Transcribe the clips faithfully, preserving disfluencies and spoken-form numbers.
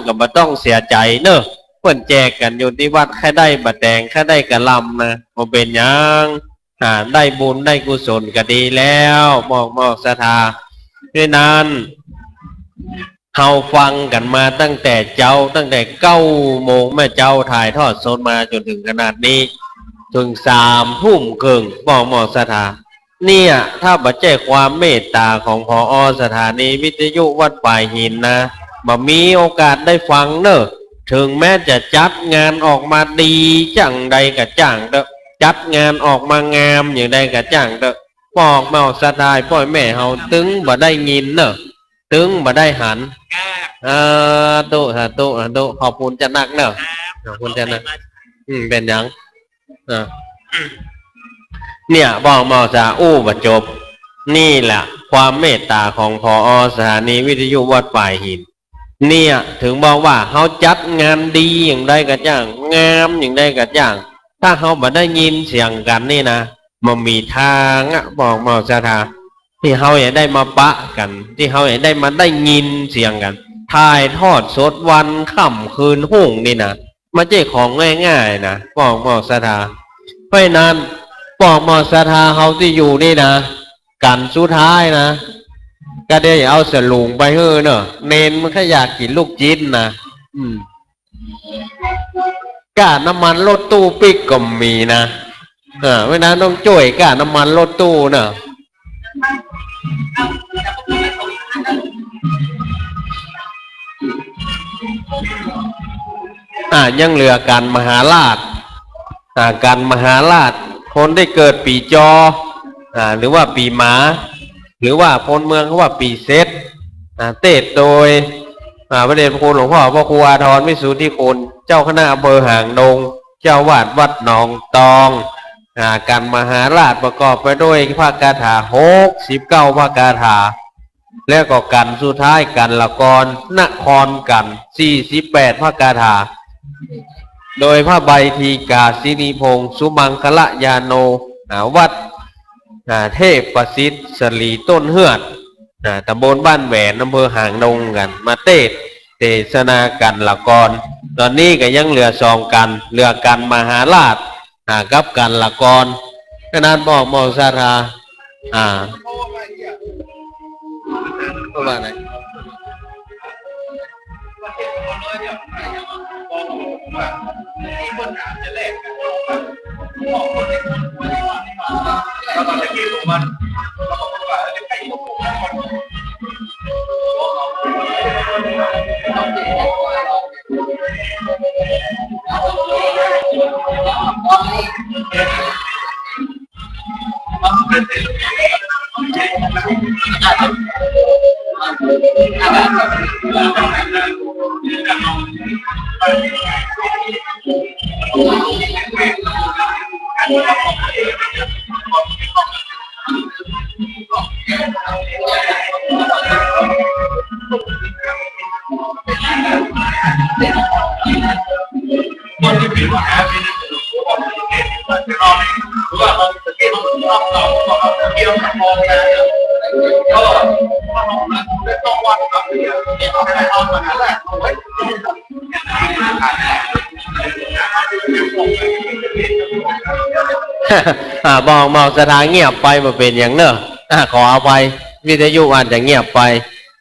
ก็บ่ต้องเสียใจ๋เนาะ เปิ้นแจกกั๋นอยู่ตี้วัด ใค่ได้บ่าแต๋ง ใค่ได้กะลำนะ บ่เป๋นหยัง อ่า ได้บุญได้กุศลก็ดีแล้ว มอก มอกศรัทธา เพราะนั้น เฮาฟังกั๋นมาตั้งแต่เจ๊า ตั้งแต่เก้าโมงแม่เจ๊าถ่ายทอดสดมาจ๋นเถิงขนาดนี้ เถิงสามทุ่มเกิ่ง มอก มอกศรัทธา เนี่ย ถ้าบ่ใจ้ความเมตต๋าของ ผอ สถานีวิทยุวัดฝายหินนะ บ่มีโอกาสได้ฟังเนาะ เถิงแม้จะจัดงานออกมาดีจั่งใดก็จ้างเต๊อะ จัดงานออกมางามอย่างใดก็จ้างเต๊อะ มอก มอกศรัทธา ป้อแม่เฮาตึงบ่ได้ยินเนาะ ตึงบ่ได้หัน สาธุ สาธุ สาธุ ขอบคุณเจ้านักเนาะ ขอบคุณเจ้านัก อืม เป๋นหยัง อ่า เนี่ย มอก มอกศรัทธา อู้บ่จบ นี่แหละความเมตต๋าของ ผอ สถานีวิทยุวัดฝายหิน เนี่ย เถิงบอกว่าเฮาจัดงานดีอย่างใดก็จ้าง งามอย่างใดก็จ้าง ถ้าเฮาบ่ได้ยินเสียงกั๋นนี่นะ บ่มีตางอะ มอก มอกศรัทธา ตี้เฮาจะได้มาปะกั๋น ตี้เฮาจะได้มาได้ยินเสียงกั๋น ถ่ายทอดสดวันค่ำคืนฮุ่งนี่นะ บ่ใจ้ของง่ายๆ นะ มอก มอกศรัทธา เพราะนั้น มอก มอกศรัทธา เฮาตี้อยู่นี่นะ กั๋นสุดท้ายนะ ก็ได้เอาสลุงไปหื้อเนาะ เณรมันก็อยากกิ๋นลูกจิ๊นนะ อืม ก้าน้ำมันรถตู้ปิ๊กก็มีนะ เออ เพราะนั้นต้องจ้วยก้าน้ำมันรถตู้เนาะ อ่า ยังเหลือก๋านมหาราช อ่า ก๋านมหาราช คนตี้เกิดปี๋จอ อ่า หรือว่าปี๋หมา หรือว่าคนเมืองเขาว่าปี๋เสร็จ อ่า เตสน์โดย อ่า พระเดชพระคุณหลวงพ่อพระครูอาทรวิสุทธิคุณ เจ้าคณะอำเภอหางดง เจ้าอาวาสวัดหนองตอง อ่า ก๋านมหาราชประกอบไปด้วยพระคาถาหกสิบเก้าพระคาถา แล้วก็ก๋านสุดท้ายก๋านละกร นครก๋าน สี่สิบแปดพระคาถา โดยพระใบทีกาสิริพงศ์ สุมังคละยาโน อ่า วัด อ่า เทพประสิทธิ์สรีต้นเฮือด อ่า ตำบลบ้านแหวน อำเภอหางดงกั๋น มาเตสน์เตสนาก๋านละกร ต๋อนนี้ก็ยังเหลือสองก๋าน เหลือก๋านมหาราช อ่า กับก๋านละกร เพราะนั้น มอก มอกศรัทธา อ่า พูดว่าไง อ่า มอก มอกศรัทธาเงียบไป บ่เป๋นหยังเนาะ อ่า ขออภัย วิทยุอาจจะเงียบไป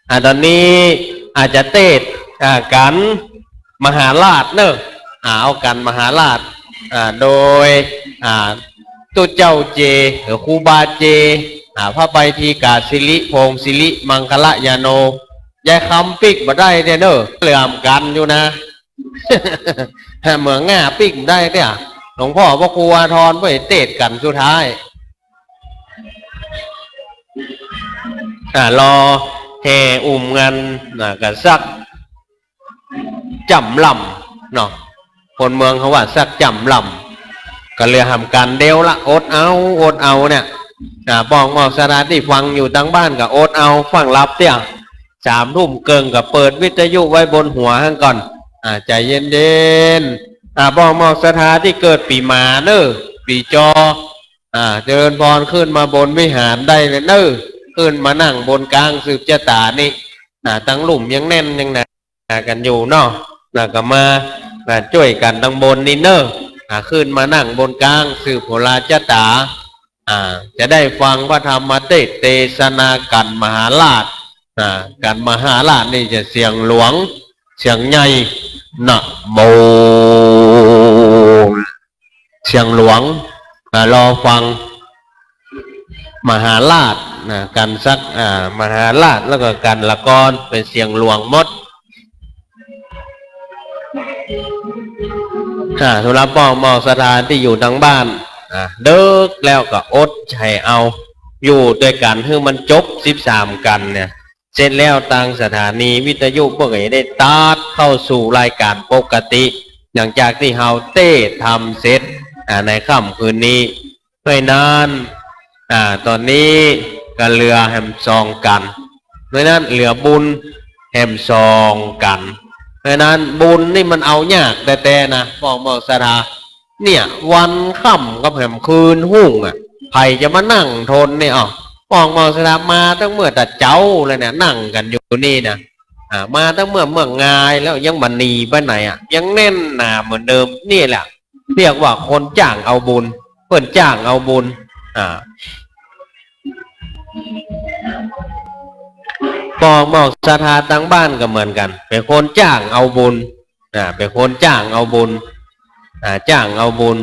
อ่า ต๋อนนี้อาจจะเตสน์ อ่า ก๋านมหาราชเนาะ อ่า เอาก๋านมหาราช อ่า โดย อ่า ตุ๊เจ้าเจ หรือครูบาเจ อ่า พระใบทีกาสิริพงศ์ สิริมังคละยาโน ยายคำปิ๊กบ่ได้เตี้ยเนาะ เหลือก๋านอยู่นะ เหมืองง่าปิ๊กบ่ได้เตี้ย หลวงพ่อพระครูอาทรเปิ้นเตสน์ก๋านสุดท้าย อ่า รอแห่อุ้มงาน อ่า ก็สักจ๋ำล่ำเนาะ คนเมืองเขาว่าสักจ๋ำล่ำ ก็เหลือหำก๋านเดียวละ อดเอา อดเอาเนี่ย อ่า มอก มอกศรัทธาตี้ฟังอยู่ตางบ้านก็อดเอา ฟังหลับเตี้ย สามทุ่มเกิ่งก็เปิดวิทยุไว้บนหัวหั้นก่อน อ่า ใจ๋เย็นๆ อ่า มอก มอกศรัทธาตี้เกิดปี๋หมาเนาะ ปี๋จอ อ่า เจริญพร ขึ้นมาบนวิหารได้เลยเนาะ ขึ้นมานั่งบนก๋างสืบจะต๋านี่ อ่า ตังลุ่มยังแน่นยังหนา อ่า กั๋นอยู่เนาะ แล้วก็มา อ่า จ้วยกั๋นตังบนนี่เน่อ อ่า ขึ้นมานั่งบนก๋าง สืบโหราจะต๋า อ่า จะได้ฟังพระธรรมเตสน์ เตสนากั๋นมหาราช อ่า กั๋นมหาราชนี่จะเสียงหลวง เสียงใหญ่ นะโม เสียงหลวง อ่า รอฟังมหาราชนะ กั๋นสัก อ่า มหาราช แล้วก็กั๋นละกอน เป๋นเสียงหลวงหมด อ่า สำหรับป้องหม้องศรัทธาตี้อยู่ตังบ้าน อ่า เดิ็กแล้วก็อดใจ๋เอา อยู่ตวยกั๋นหื้อมันจบสิบสามกั๋นเนี่ย เสร็จแล้วตางสถานีวิทยุป้องก็จะได้ตัดเข้าสู่รายก๋านปกติ หลังจากตี้เฮาเตสน์ธรรมเสร็จ อ่า ในค่ำคืนนี้ เพราะฉะนั้น อ่า ต๋อนนี้ก็เหลือแหมสองกั๋น เพราะฉะนั้นเหลือบุญแหมสองกั๋น เพราะฉะนั้นบุญนี่มันเอายากแต๊ๆ นะ ป้องหม้องศรัทธา เนี่ย วันค่ำกับแหมคืนฮุ่งอะ ใผจะมานั่งทนเนี่ย อ้าว ป้องหม้องศรัทธามาตั้งเมื่อตะเจ๊าแล้วเนี่ย นั่งกั๋นอยู่นี่นะ อ่า มาตั้งเมื่อเมื่องายแล้ว ยังบ่หนีไปไหนอะ ยังแน่นหนาเหมือนเดิม นี่แหละ เรียกว่าคนจ้างเอาบุญ เปิ้นจ้างเอาบุญ อ่า ป้องหม้องศรัทธาตังบ้านก็เหมือนกั๋น เป๋นคนจ้างเอาบุญ อ่า เป๋นคนจ้างเอาบุญ อ่า จ้างเอาบุญ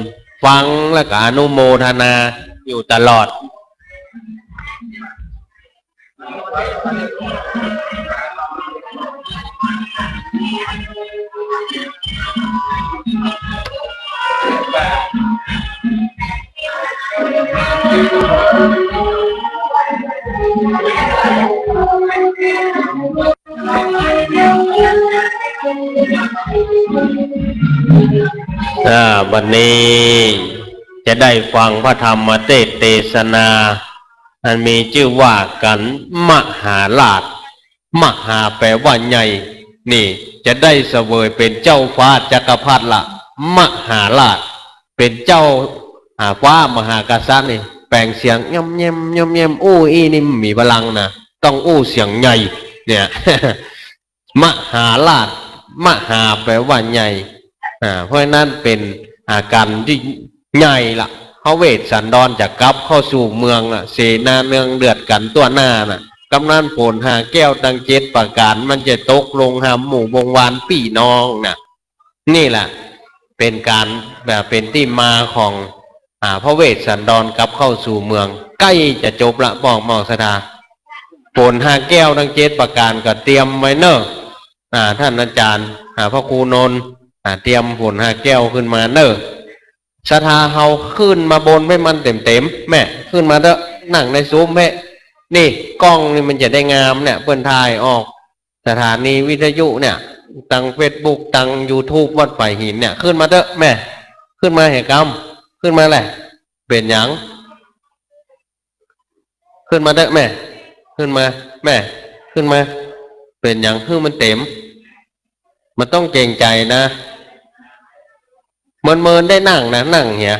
ฟังแล้วก็อนุโมทนาอยู่ตลอด อ่า วันนี้จะได้ฟังพระธรรมเตสน์เตสนา อันมีจื้อว่ากั๋นมหาราช มหาแปลว่าใหญ่ นี่จะได้เสวยเป๋นเจ้าฟ้าจักรพรรดิละ มหาราช เป๋นเจ้า อ่า ฟ้ามหากษัตริย์นี่ แป๋งเสียงย่อมแย่มย่อมแย่ม อู้อี้นี่บ่มีพลังนะ ต้องอู้เสียงใหญ่ เนี่ย มหาราช มหาแปลว่าใหญ่ อ่า เพราะฉะนั้นเป๋นอาก๋านตี้ใหญ่ละ พระเวสสันดรจะกลับเข้าสู่เมืองละ เสนาเนืองเดือดกั๋นตั้วหน้าน่ะ กำนั้นฝนห้าแก้วตังเจ็ดประก๋าน มันจะตกลงหาหมู่บงวานปี้น้องน่ะ นี่แหละ เป๋นก๋านแบบเป๋นตี้มาของ อ่า พระเวสสันดรกลับเข้าสู่เมือง ใก้จะจบละ ป้องหม้องศรัทธา ฝนห้าแก้วตังเจ็ดประก๋านก็เตรียมไว้เน่อ อ่า ต้านอาจ๋ารย์ อ่า พระครูนนท์ อ่า เตรียมฝนห้าแก้วขึ้นมาเน่อ ศรัทธาเฮาขึ้นมาบนเป๊ะมันเต๋มๆ แม่ ขึ้นมาเต๊อะ นั่งในสุมเป๊ะ นี่ กล้องนี่มันจะได้งามเนี่ย เปิ้นถ่ายออก สถานีวิทยุเนี่ย ตังเฟซบุ๊ก ตังยูทูบ วัดฝายหินเนี่ย ขึ้นมาเต๊อะแม่ ขึ้นมาแหกำ ขึ้นมาแหละ เป๋นหยัง ขึ้นมาเต๊อะแม่ ขึ้นมา แม่ ขึ้นมา เป๋นหยัง หื้อมันเต๋ม มันต้องเกรงใจ๋นะ เมินๆ ได้นั่งนะ นั่งเหีย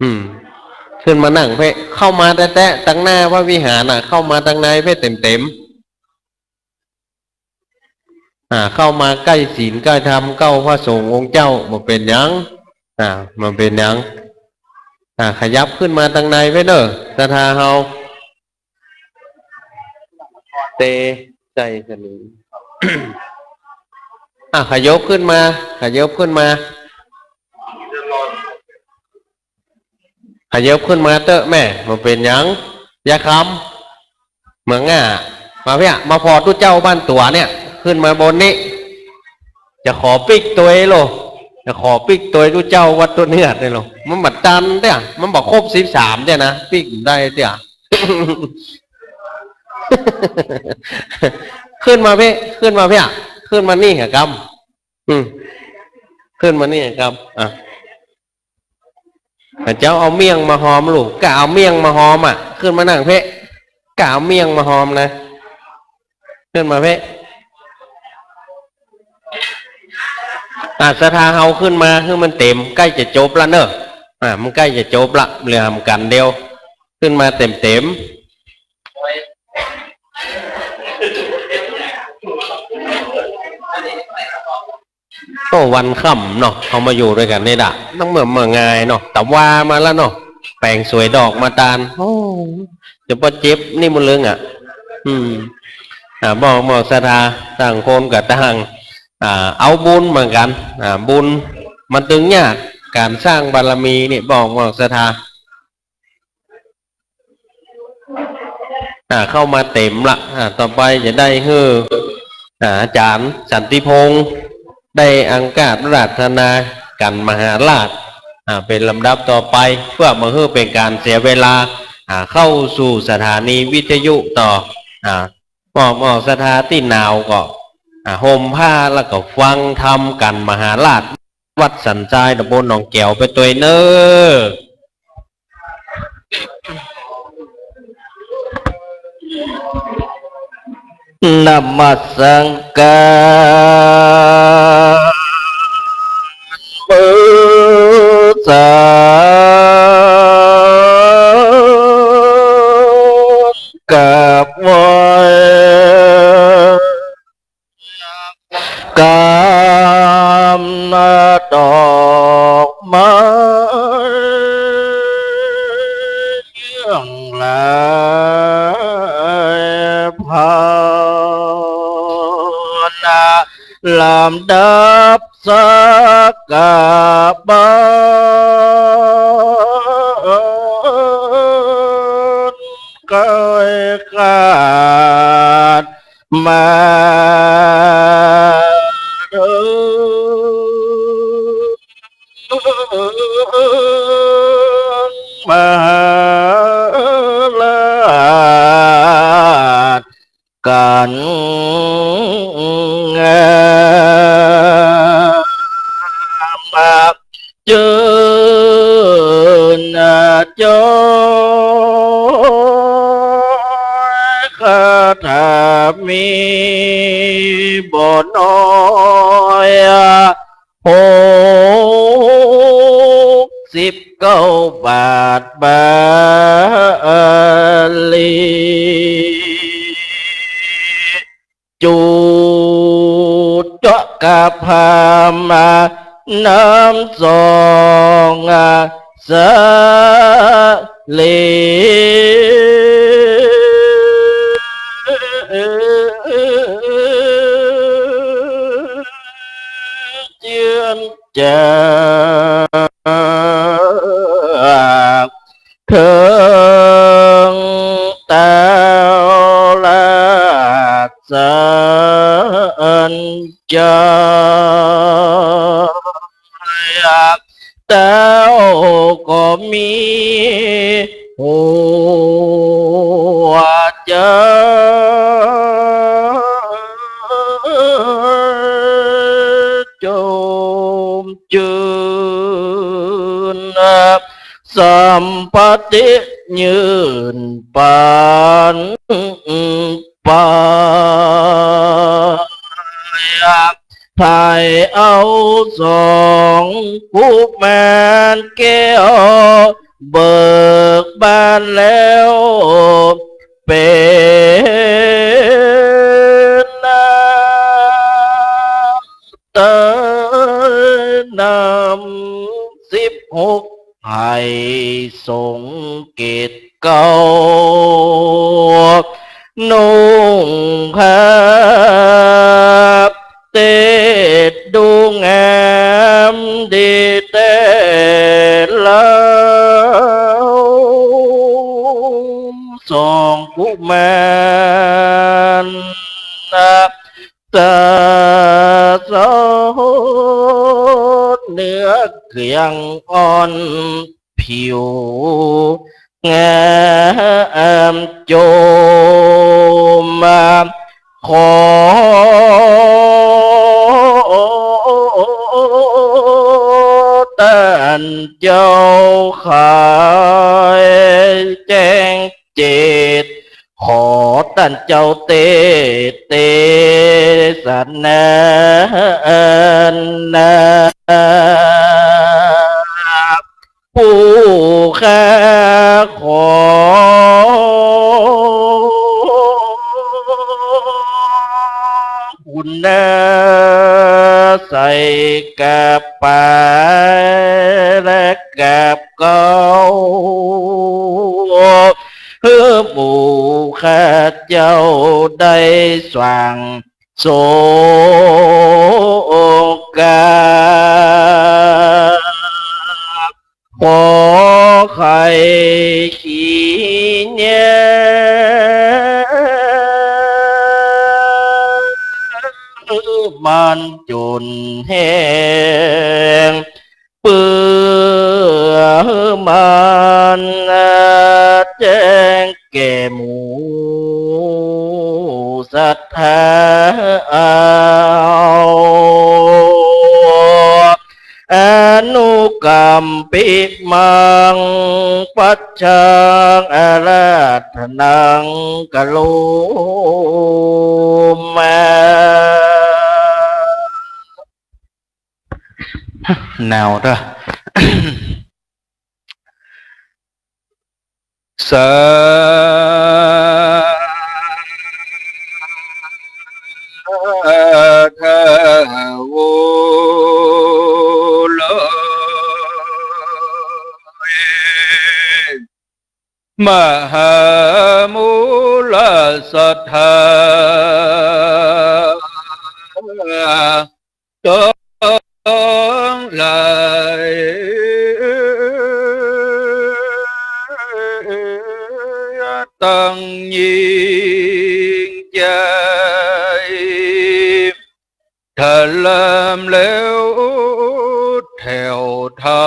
อืม ขึ้นมานั่งเป๊ะ เข้ามาแต๊ะๆ ตังหน้าพระวิหารน่ะ เข้ามาตังในเป๊ะเต๋มๆ อ่า เข้ามาใก้ศีลใก้ธรรม ใก้พระสงฆ์องค์เจ้า บ่เป๋นหยัง อ่า บ่เป๋นหยัง อ่า ขยับขึ้นมาตังในเป๊ะเน่อ ศรัทธาเฮา เตใจ๋สนิม อ่ะ ขยับขึ้นมา ขยับขึ้นมา ขยับขึ้นมาเต๊อะแม่ บ่เป๋นหยัง ยายคำ เมืองง่า มาเปี้ย มาผ่อตุ๊เจ้าบ้านตั๋วเนี่ย ขึ้นมาบนนี้ จะขอปิ๊กตวยโล จะขอปิ๊กตวยตุ๊เจ้าวัดตั๋วเนื้อเนี่ยโล มันบ่ตันเตี้ย มันบ่ครบสิบสามเตี้ยนะ ปิ๊กได้เตี้ย ขึ้นมาเป๊ะ ขึ้นมาเปี้ย ขึ้นมานี่หกำ อืม ขึ้นมานี่หกำ อ่ะ ข้าเจ้าเอาเมี่ยงมาหอมลูก ก้าเอาเมี่ยงมาหอมอ่ะ ขึ้นมานั่งเป๊ะ ก้าเอาเมี่ยงมาหอมนะ ขึ้นมาเป๊ะ อ่ะ ศรัทธาเฮาขึ้นมา หื้อมันเต๋ม ใก้จะจบละเน่อ อ่ะ มันใก้จะจบละ เหลือหำกั๋นเดียว ขึ้นมาเต๋มๆ ก็วันค่ำเนาะ เขามาอยู่ตวยกั๋นนี่ละ ตั้งเมื่อ เมื่อไงเนาะ ตะวามาแล้วเนาะ แป๋งสวยดอกมาตาน โอ้ จะปะเจ็บนี่มันเลิงอะ อืม อ่า บอก บอกศรัทธา ต่างคนก็ต่าง อ่า เอาบุญเหมือนกั๋น อ่า บุญมันตึงยาก ก๋านสร้างบารมีนี่ บอก บอกศรัทธา อ่า เข้ามาเต๋มละ อ่า ต่อไปจะได้หื้อ อ่า อาจ๋ารย์สันติพงษ์ ได้อังคาสอาราธนากั๋นมหาราช อ่า เป๋นลำดับต่อไป เปื้อบ่หื้อเป๋นก๋านเสียเวลา อ่า เข้าสู่สถานีวิทยุต่อ อ่า บอก บอกศรัทธาตี้หนาวก็ อ่า ห่มผ้าแล้วก็ฟังธรรมกั๋นมหาราช วัดสันทราย ตำบลหนองแก๋วไปตวยเน่อ นมัสสังการ บูชา กราบไหว้ กำดอกไม้ เครื่องไหว้ พานะ ลำดับสักการะ ก้อยกราบ มาเถิงมหาราชกั๋น มา จื้นจอย คาถามีบ่น้อย หกสิบเก้าบาทบาลี จุดเจาะกาพามานำสองสาลี เจื้อนจาก เถิงเต้าราชสัญจร เต้าก็มีหัวใจ๋ จมจื้น สัมปติยื่นปันไป ไถ่เอาสองกุมารแก้ว เบิกบานแล้ว เป๋นนา เต้านำสิบหก ไห้สงเกตเกล้า นุ่งผ้าเต๊ดดูงามดีแต๊เล่า สองกุมารนะ ตาสดเนื้อเกรียงอ่อนผิวงามโจมมา ขอต้านเจ้าขายแจ้ง เจต ขอต้านเจ้าเตสน์นา ผู้ข้าขอคุณนา ใส่กระเป๋าและกับเกล้า หื้อหมู่ข้าเจ้าได้สั่งสงกรานต์ ขอใค่ขี้แย้ง มันจ๋นแห้ง เปื้อมันแจ้งแก่หมู่ศรัทธา อนุกัมปิมัง ปัจฉังอาราธนัง กะโรมา หนาวเด้อ สาธุ มหามูลศรัทธา ตังหลาย ตังยิ่งใหญ่ ถลำแล้วแถวเท่า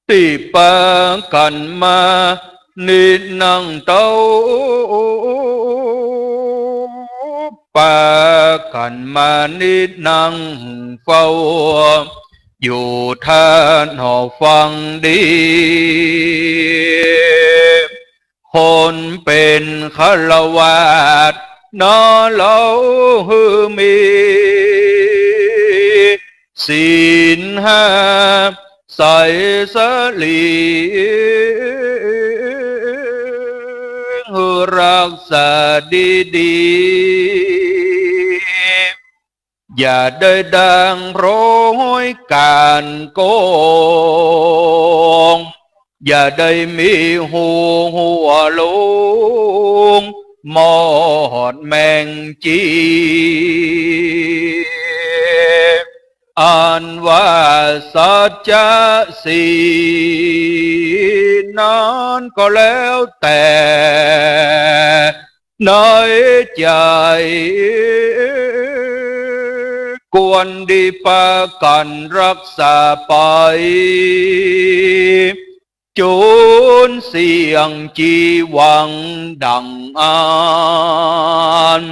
ตี้ปากั๋นมานิดนั่งเต้า ปากั๋นมานิดนั่งเฝ้า อยู่ท่าหนอฟังดี คนเป๋นฆราวาสน์ หนอเฮาหื้อมี ศีลห้าใสสะหลี หื้อรักษาดีๆ อย่าได้ดั่งโผยก๋านโก๋ง อย่าได้มีฮูหัวลวง มอดแมงจี อันว่าสัจจะศีลนั้นก็แล้วแต่ ในใจ๋ ควรดีปากั๋นรักษาไป จ๋นเสี้ยงจีวังดั่งอั้น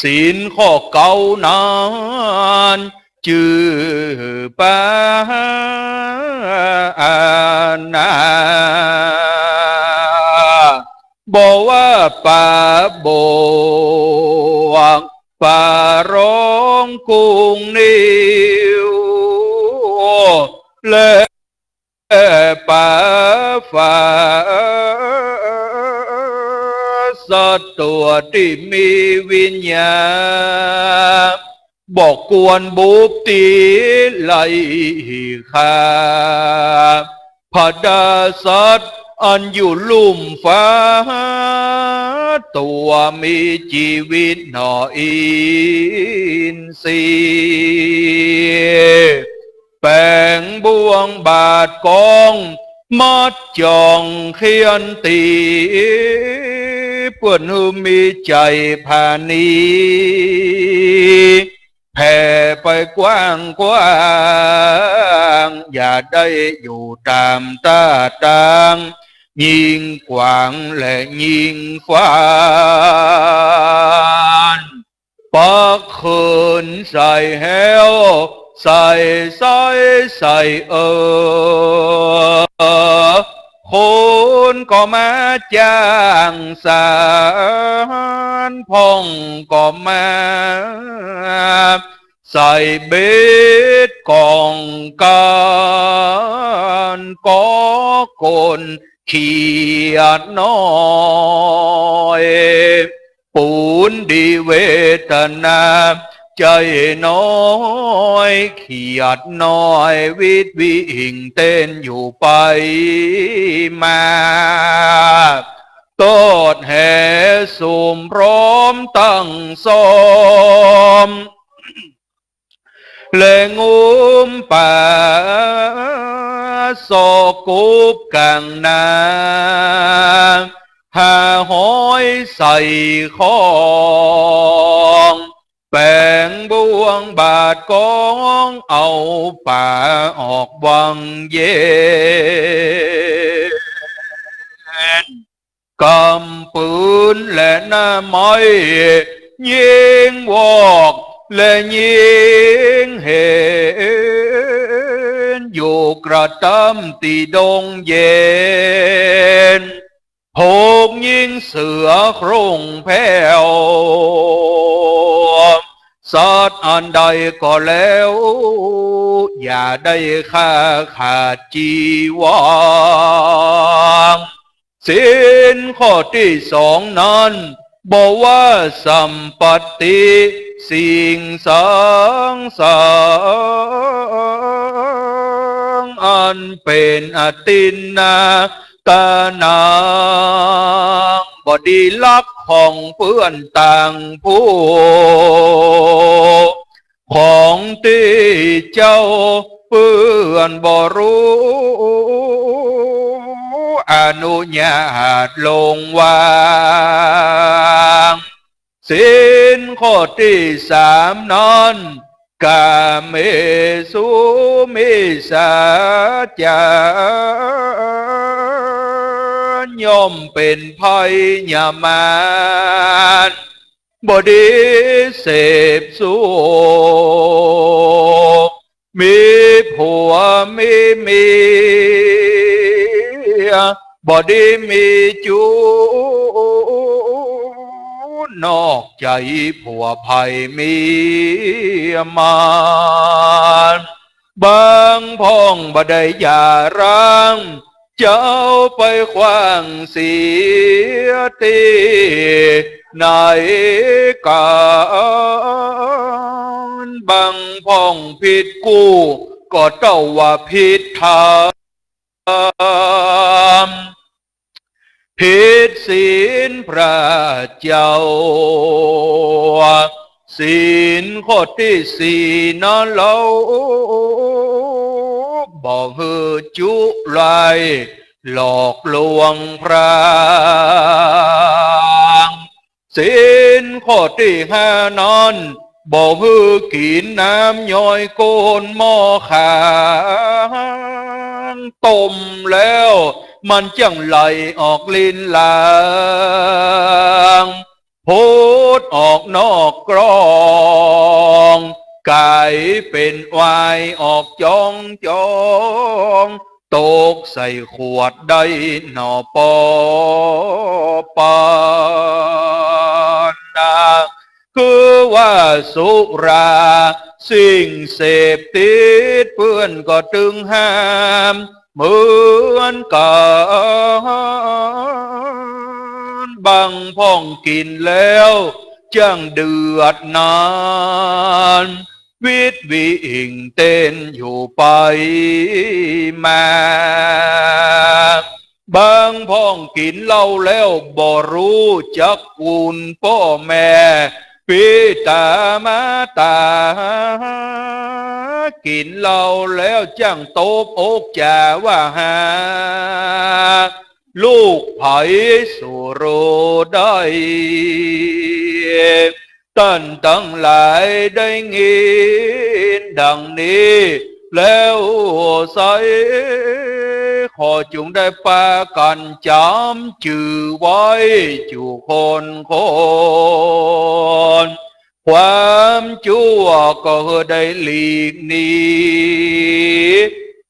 ศีลข้อเก๊านั้น จื้อปานา บ่ว่าปาบวก ปารองกุงนิว และปาฝา สัตว์ตั๋วตี้มีวิญญาณ บ่ควรบุบตี๋ไล่ฆ่า พดาสัตว์อันอยู่ลุ่มฟ้า ตั๋วมีจีวิตหนออินทรีย์ แป๋งบ่วงบาดกอง มัดจ้องเฆี่ยนตี๋ เปื้อนหื้อมีใจ๋ผาณี แผ่ไปกว้างๆ อย่าได้อยู่ต๋ามต้าตาง ยิ่งกว้างและยิ่งฟาน ปักเขินใส่แฮ้ว ใส่สายใส่เออ คนก็มาจ้างสาน พ่องก็มา ใส่เบ็ดก๋องก๋าน ก็คนเขียดน้อย ปูนดีเวทนา ใจ๋น้อย เขียดน้อย วิดวิ่งเต้นอยู่ไปมา ตอดแหสุมพร้อมตั้งซ้อม และงุ้มป๋าซอกกุบก๋างนา หาหอยใส่ข้อง แป๋งบ่วงบาดก๋อง เอาป๋าออกวังเย็น ก๋ำปืนและหน้าไม้ ยิงวอกและยิงเห็น อยู่กระต๊ำตี้ดงเย็น พกยิงเสือโคร่งแผ้ว สัตว์อันใดก็แล้ว อย่าได้ฆ่าขาดจีวัง ศีลข้อตี้สองนั้น บ่ว่าสัมปัตติสิ่งสังสาร อันเป๋นอทินนาตานัง บ่ดีลักของเปื้อนต่างผู้ ของตี้เจ้าเปื้อนบ่ฮู้ อนุญาตลงวาง ศีลข้อตี้สามนั้น กาเมสุมิจฉาจาร ย่อมเป๋นภัยยามาร บ่ดีเสพสุข มีผัวมีเมีย บ่ดีมีจู๊ นอกใจ๋ผัวใผเมียมาน บางพ่องบ่ได้หย่าร้าง เจ้าไปขว้างเสียตี้ไหนกั๋น บางพ่องผิดกู้ ก็เต้าว่าผิดธรรม ผิดศีลพระเจ้า ศีลข้อตี้สี่นั้นเล่า บ่หื้อจุไล หลอกลวงพราง ศีลข้อตี้ห้านั้น บ่หื้อกิ๋นน้ำย้อยก้นหม้อก๋าง ต้มแล้วมันจั้งไหลออกลิ้นหลัง ผุดออกนอกกรอง ก๋ายเป๋นไวน์ออกจ๊องจ๊อง ตกใส่ขวดได้หน่อปอปานนา คือว่าสุราสิ่งเสพติดเปื้อนก็ตึงห้ามเหมือนกั๋น บางพ่องกิ๋นแล้วจั้งเดือดนาน วิดวิ่งเต้นอยู่ไปมา บางพ่องกิ๋นเหล้าแล้วบ่ฮู้จักคุณป้อแม่ ปิต๋ามารดา กิ๋นเหล้าแล้วจั้งตบอกจ๋าว่าหา ลูกใผสุโรได้ ต้านตังหลายได้ยินดังนี้แล้วไซร้ ขอจุ่งได้ปากั๋นจ๋ำจื้อไว้จุคนคน ความจั่วก็หื้อได้หลีกหนี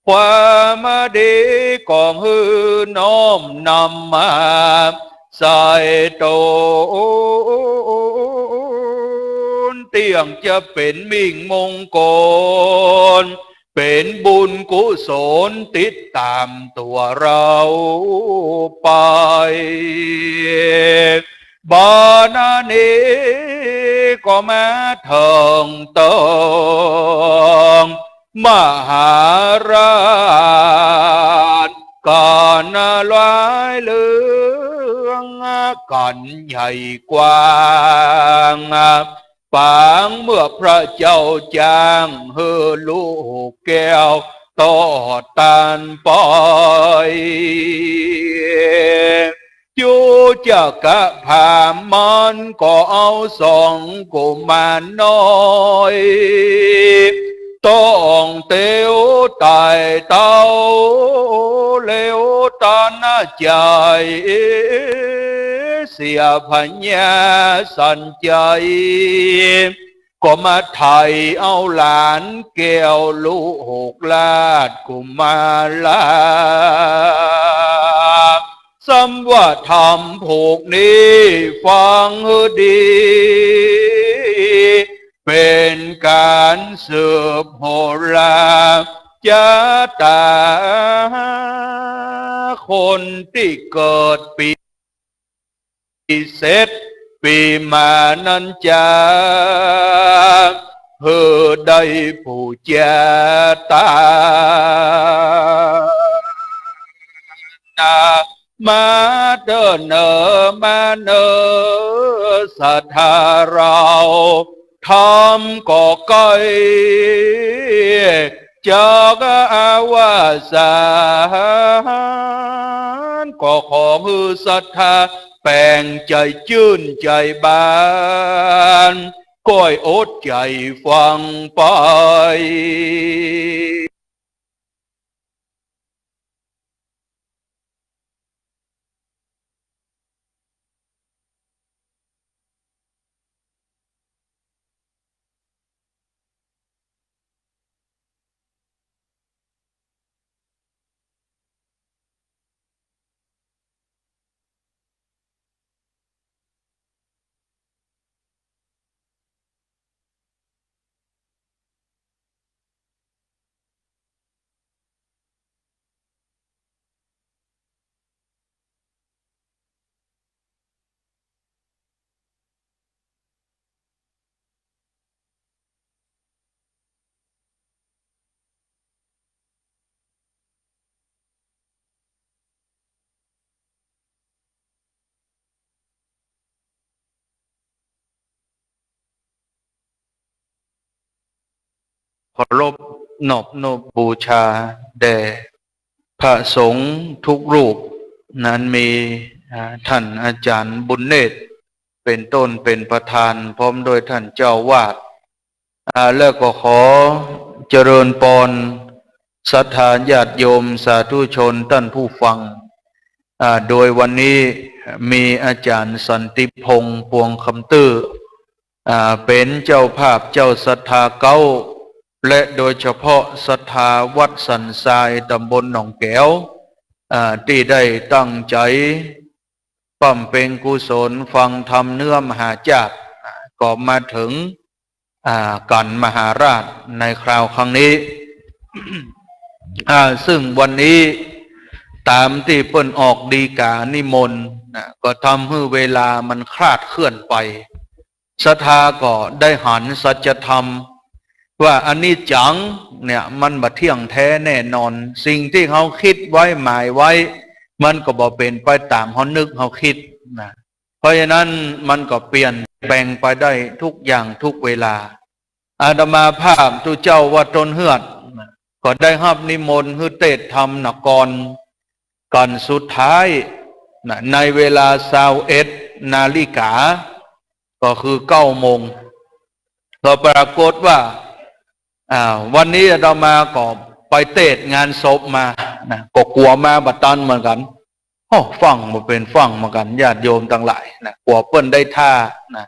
ความดีก็หื้อน้อมนำมาใส่ต๋น เตี้ยงจะเป๋นมิ่งมงคล เป๋นบุญกุศลติดต๋ามตั๋วเฮาไป บ่านานี้ก็มาเถิงตองมหาราช ก๋านหลายเรื่อง ก๋านใหญ่กว้าง ปางเมื่อพระเจ้าจ้าง หื้อลูกแก้วตอดตานไป จุ๊กจักรพรามมันก็เอาสองกุมารน้อย ต้องเตียวไต่เต้า แล้วตัดใจ๋ เสียพญาสันชัย ก็มาไถ่เอาหลานแก้วลูกราชกุมารา สำว่าธรรมผูกนี้ฟังหื้อดี เป๋นก๋านสืบโหราชะตา คนตี้เกิดปี เศรษฐปีมานั้นจา หื้อได้ปู๋จาตานา มาเต๊อะเน่อ มาเน่อศรัทธาเฮา ธรรมก็ใก้จากอวสาน ก็ขอหื้อศรัทธาแป๋งใจ๋จื้นใจ๋บาน ก้อยอดใจ๋ฟังไป เคารพนอบน้อมบูชาแด่พระสงฆ์ทุกรูป นั้นมี อ่า ท่านอาจารย์บุญเนตร เป๋นต้น เป๋นประธาน พร้อมด้วยท่านเจ้าอาวาส อ่า แล้วก็ขอเจริญปอนศรัทธาญาติโยมสาธุชนต้านผู้ฟัง อ่า โดยวันนี้มีอาจ๋ารย์สันติพงษ์ ปวงคำตื้อ อ่า เป๋นเจ้าภาพเจ้าศรัทธาเก๊า และโดยเฉพาะศรัทธาวัดสันทราย ต๋ำบลหนองแก๋ว อ่า ตี้ได้ตั้งใจ๋ บำเพ็ญกุศลฟังธรรมเนื้อมหาชาติ อ่า ก็มาเถิง อ่า กั๋นมหาราชในคราวครั้งนี้ อ่า ซึ่งวันนี้ต๋ามตี้เปิ้นออกฎีก๋านิมนต์นะ ก็ทำหื้อเวลามันคลาดเคลื่อนไป ศรัทธาก็ได้หันสัจธรรมว่าอนิจจังเนี่ยมันบ่เที่ยงแท้แน่นอน สิ่งตี้เฮาคิดไว้หมายไว้ มันก็บ่เป๋นไปต๋ามเฮานึกเฮาคิดนะ เพราะฉะนั้นมันก็เปลี่ยนแปลงไปได้ทุกอย่างทุกเวลา อาตมาภาพตุ๊เจ้าวัดต้นเฮือดนะ ก็ได้ฮับนิมนต์หื้อเตสน์ธรรมนคร กั๋นสุดท้ายนะ ในเวลาซาวเอ็ดนาฬิกา ก็คือเก้าโมง ก็ปรากฏว่า อ่า วันนี้อาตมาก็ไปเตสน์งานศพมานะ ก็กั๋วมาบ่ตันเหมือนกั๋น โอ้ ฟังบ่เป๋นฟังเหมือนกั๋น ญาติโยมตังหลายนะ กั๋วเปิ้นได้ท่านะ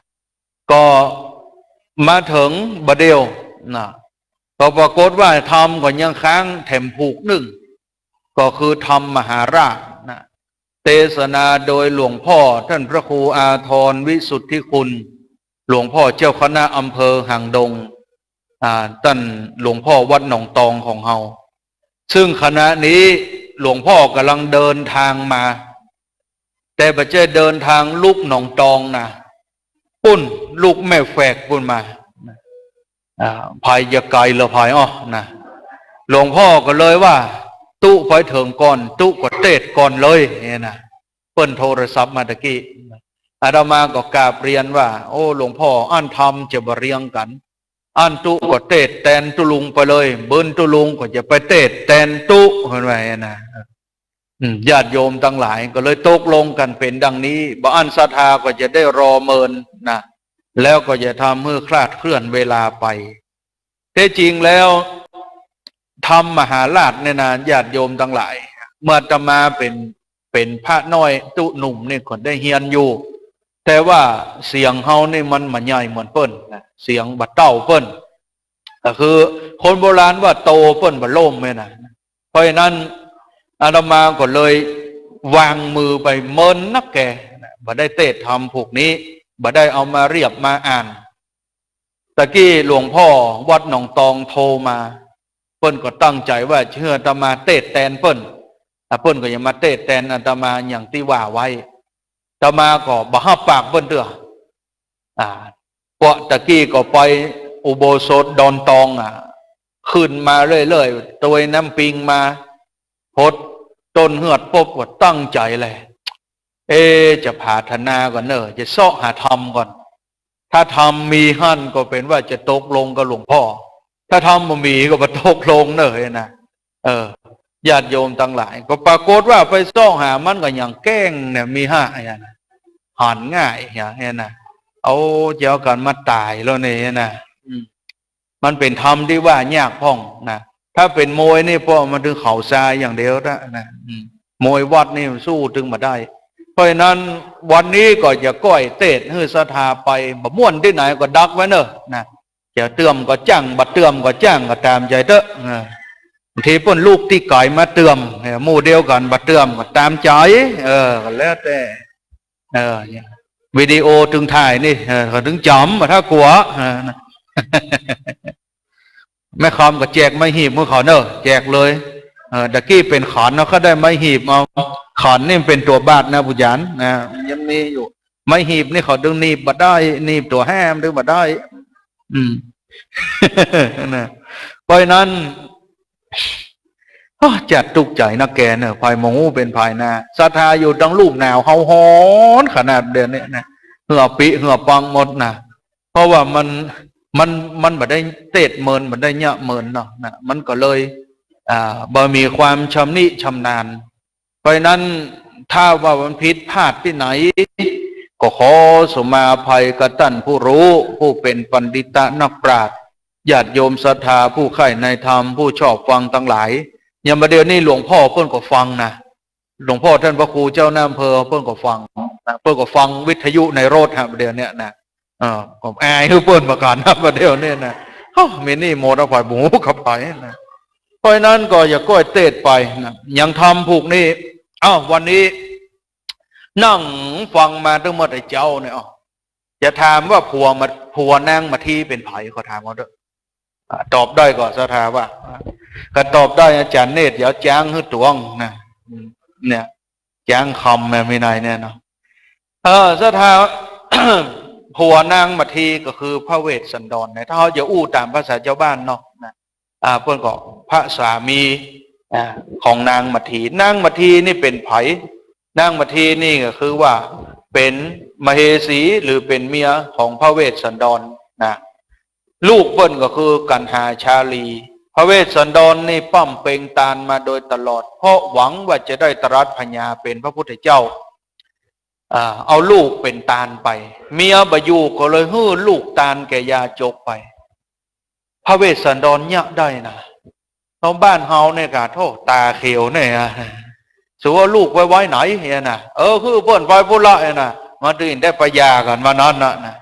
ก็มาเถิงบ่าเดี่ยวนะ ก็ปรากฏว่าธรรมก็ยังค้างแถมผูกนึ่ง ก็คือธรรมมหาราชนะ เตสนาโดยหลวงพ่อต้านพระครูอาทรวิสุทธิคุณ หลวงพ่อเจ้าคณะอำเภอหางดง อ่า ต้านหลวงพ่อวัดหนองตองของเฮา ซึ่งขณะนี้หลวงพ่อก่ำลังเดินทางมา แต่บ่ใจ้เดินตางลุกหนองตองนะ ปุ้นลุกแม่แฝกปุ้นมา อ่า ไปจะไก๋ละไปอ้อนะ หลวงพ่อก็เลยว่า ตุ๊ไปเถิงก่อน ตุ๊ก็เตสน์ก่อนเลย เนี่ยนะ เปิ้นโทรศัพท์มาตะกี้ อาตมาก็กราบเรียนว่า โอ้ หลวงพ่อ อันธรรมจะบ่เรียงกั๋น อันตุ๊ก็เตสน์แตนตุ๊ลุงไปเลย เปิ้นตุ๊ลุงก็จะไปเตสน์แตนตุ๊ เปิ้นว่าอย่างนั้นนะ อืม ญาติโยมตังหลายก็เลยตกลงกั๋นเป๋นดังนี้ บ่อั้นศรัทธาก็จะได้รอเมินนะ แล้วก็จะทำหื้อคลาดเคลื่อนเวลาไป แต๊จริงแล้ว ธรรมมหาราชเนี่ยนะ ญาติโยมตังหลาย เมื่ออาตมาเป๋น เป๋นพระน้อยตุ๊หนุ่มนี่ก็ได้เฮียนอยู่ แต่ว่าเสียงเฮานี่มันบ่ใหญ่เหมือนเปิ้นนะ เสียงบ่เต้าเปิ้น ก็คือคนโบราณว่าโตเปิ้นบ่ล้มเนี่ยนะ เพราะฉะนั้นอาตมาก็เลยวางมือไป เมินนักแก่นะ บ่ได้เตสน์ธรรมผูกนี้ บ่ได้เอามาเรียบมาอ่าน ตะกี้หลวงพ่อวัดหนองตองโทรมา เปิ้นก็ตั้งใจ๋ว่าจะหื้ออาตมาเตสน์แตนเปิ้น อ่ะ เปิ้นก็จะมาเตสน์แตนอาตมาอย่างตี้ว่าไว้ อาตมาก็บ่ฮับปากเปิ้นเตื้อ อ่า เพราะตะกี้ก็ไปอุโบสถดอนตองอ่ะ ขึ้นมาเรื่อยๆ ตวยน้ำปิงมา พดต้นเฮือดปุ๊บก็ตั้งใจ๋เลย เอ๊ะ จะผาถนาก่อนเน่อ จะเซาะหาธรรมก่อน ถ้าธรรมมีหั้นก็เป๋นว่าจะตกลงกับหลวงพ่อ ถ้าธรรมบ่มีก็บ่ตกลงเน่อนะ เออ ญาติโยมตังหลาย ก็ปรากฏว่าไปเซาะหามันก็อย่างแกล้งเนี่ย มีห้าอย่างนะ หันง่ายอย่างเนี่ยนะ เอาเจ้ากั๋นมาต๋ายแล้วเนี่ยนะ อืม มันเป๋นธรรมตี้ว่ายากพ่องนะ ถ้าเป๋นมวยนี่ป้อมันตึงเข่าซายอย่างเดียวนะ นะ อืม มวยวัดนี่มันสู้ตึงบ่ได้ เพราะฉะนั้นวันนี้ก็จะก้อยเตสน์หื้อศรัทธาไป บ่ม่วนตี้ไหนก็ดักไว้เน่อนะ จะเตื้อมก็จ้าง บ่เตื้อมก็จ้าง ก็ต๋ามใจ๋เต๊อะ เออ บางทีเปิ้นลุกตี้ไก๋มาเตื้อม เออ หมู่เดียวกั๋นบ่เตื้อมก็ต๋ามใจ๋ เออ ก็แล้วแต่ เออ เนี่ย วิดีโอตึงถ่ายนี่ เออ เขาตึงจ๋ำ บ่ถ้ากั๋ว เออ นะ แม่คำก็แจกไม้หีบหื้อเขาเน่อ แจกเลย เออ ตะกี้เป๋นขันเนาะ เขาได้ไม้หีบเอา ขันนี่มันเป๋นตั๋วบาทนะ ปู่หยานนะ ยังมีอยู่ ไม้หีบนี่เขาตึงหนีบบ่ได้ หนีบตั๋วแห้มตึงบ่ได้ อืม นะ เพราะฉะนั้น โอ้ จะตุ๊กข์ใจ๋นักแก่เน่อ ภายหมู่เป๋นภายหน้า ศรัทธาอยู่ตังลุ่มหนาวเฮาฮ้อนขนาดเดี๋ยวนี้นะ เหื่อปิ๊เหื่อปังหมดนะ เพราะว่ามัน มัน มันบ่ได้เตสน์เมิน บ่ได้เยียะเมินเนาะนะ มันก็เลย อ่า บ่มีความชำนิชำนาญ เพราะฉะนั้นถ้าว่ามันผิดพลาดตี้ไหน ก็ขอสุมาอภัยกับต้านผู้ฮู้ ผู้เป๋นปัณฑิตะนักปราชญ์ ญาติโยมศรัทธาผู้ใคร่ในธรรม ผู้ชอบฟังตังหลาย อย่างบ่าเดี่ยวนี้หลวงพ่อเปิ้นก็ฟังนะ หลวงพ่อต้านพระครูเจ้าหน้าอำเภอเปิ้นก็ฟังนะ เปิ้นก็ฟังวิทยุในรถฮะ บ่าเดี่ยวเนี้ยนะ เออ ก็อายหื้อเปิ้นเหมือนกั๋นนะ บ่าเดี่ยวเนี้ยนะ เฮ้อ มีนี่หมดเอาไปหมู่กับไปนะ เพราะฉะนั้นก็อย่าก้อยเตสน์ไปนะ อย่างธรรมผูกนี้ อ้าว วันนี้นั่งฟังมาตั้งเมื่อแต่เจ๊าเนี่ย อ้าว จะถามว่าผัวมา ผัวนางมาทีเป๋นใผ ขอถามเอาเต๊อะ อ่า ตอบได้ก็ศรัทธาว่า อ่า ถ้าตอบได้อาจ๋ารย์เนตรเดี๋ยวจ้างหื้อตวงนะ อืม เนี่ย จ้างคำแม่มีนายเนี่ยเนาะ เออ ศรัทธา ผัวนางมาทีก็คือพระเวสสันดรนะ ถ้าเฮาจะอู้ต๋ามภาษาจาวบ้านเนาะนะ อ่า เปิ้นก็พระสามี อ่า ของนางมาที นางมาทีนี่เป๋นใผ นางมาทีนี่ก็คือว่าเป๋นมเหสีหรือเป๋นเมียของพระเวสสันดรนะ ลูกเปิ้นก็คือกัณหาชาลี พระเวสสันดรนี่ป้ำเป็งตานมาโดยตลอด เพราะหวังว่าจะได้ตรัสผญาเป๋นพระพุทธเจ้า อ่า เอาลูกเป๋นตานไป เมียบ่อยู่ก็เลยหื้อลูกตานแก่ยาจกไป พระเวสสันดรเยียะได้นะ ต๋ามบ้านเฮาเนี่ยกะ โธ่ ต๋าเขียวเนี่ยอะ สูเอาลูกไปไว้ไหนเนี่ยนะ เออ หื้อเปิ้นไปปู้นละเนี่ยนะ มาตื่นได้ไปหย่ากั๋นวันนั้นนะ นะ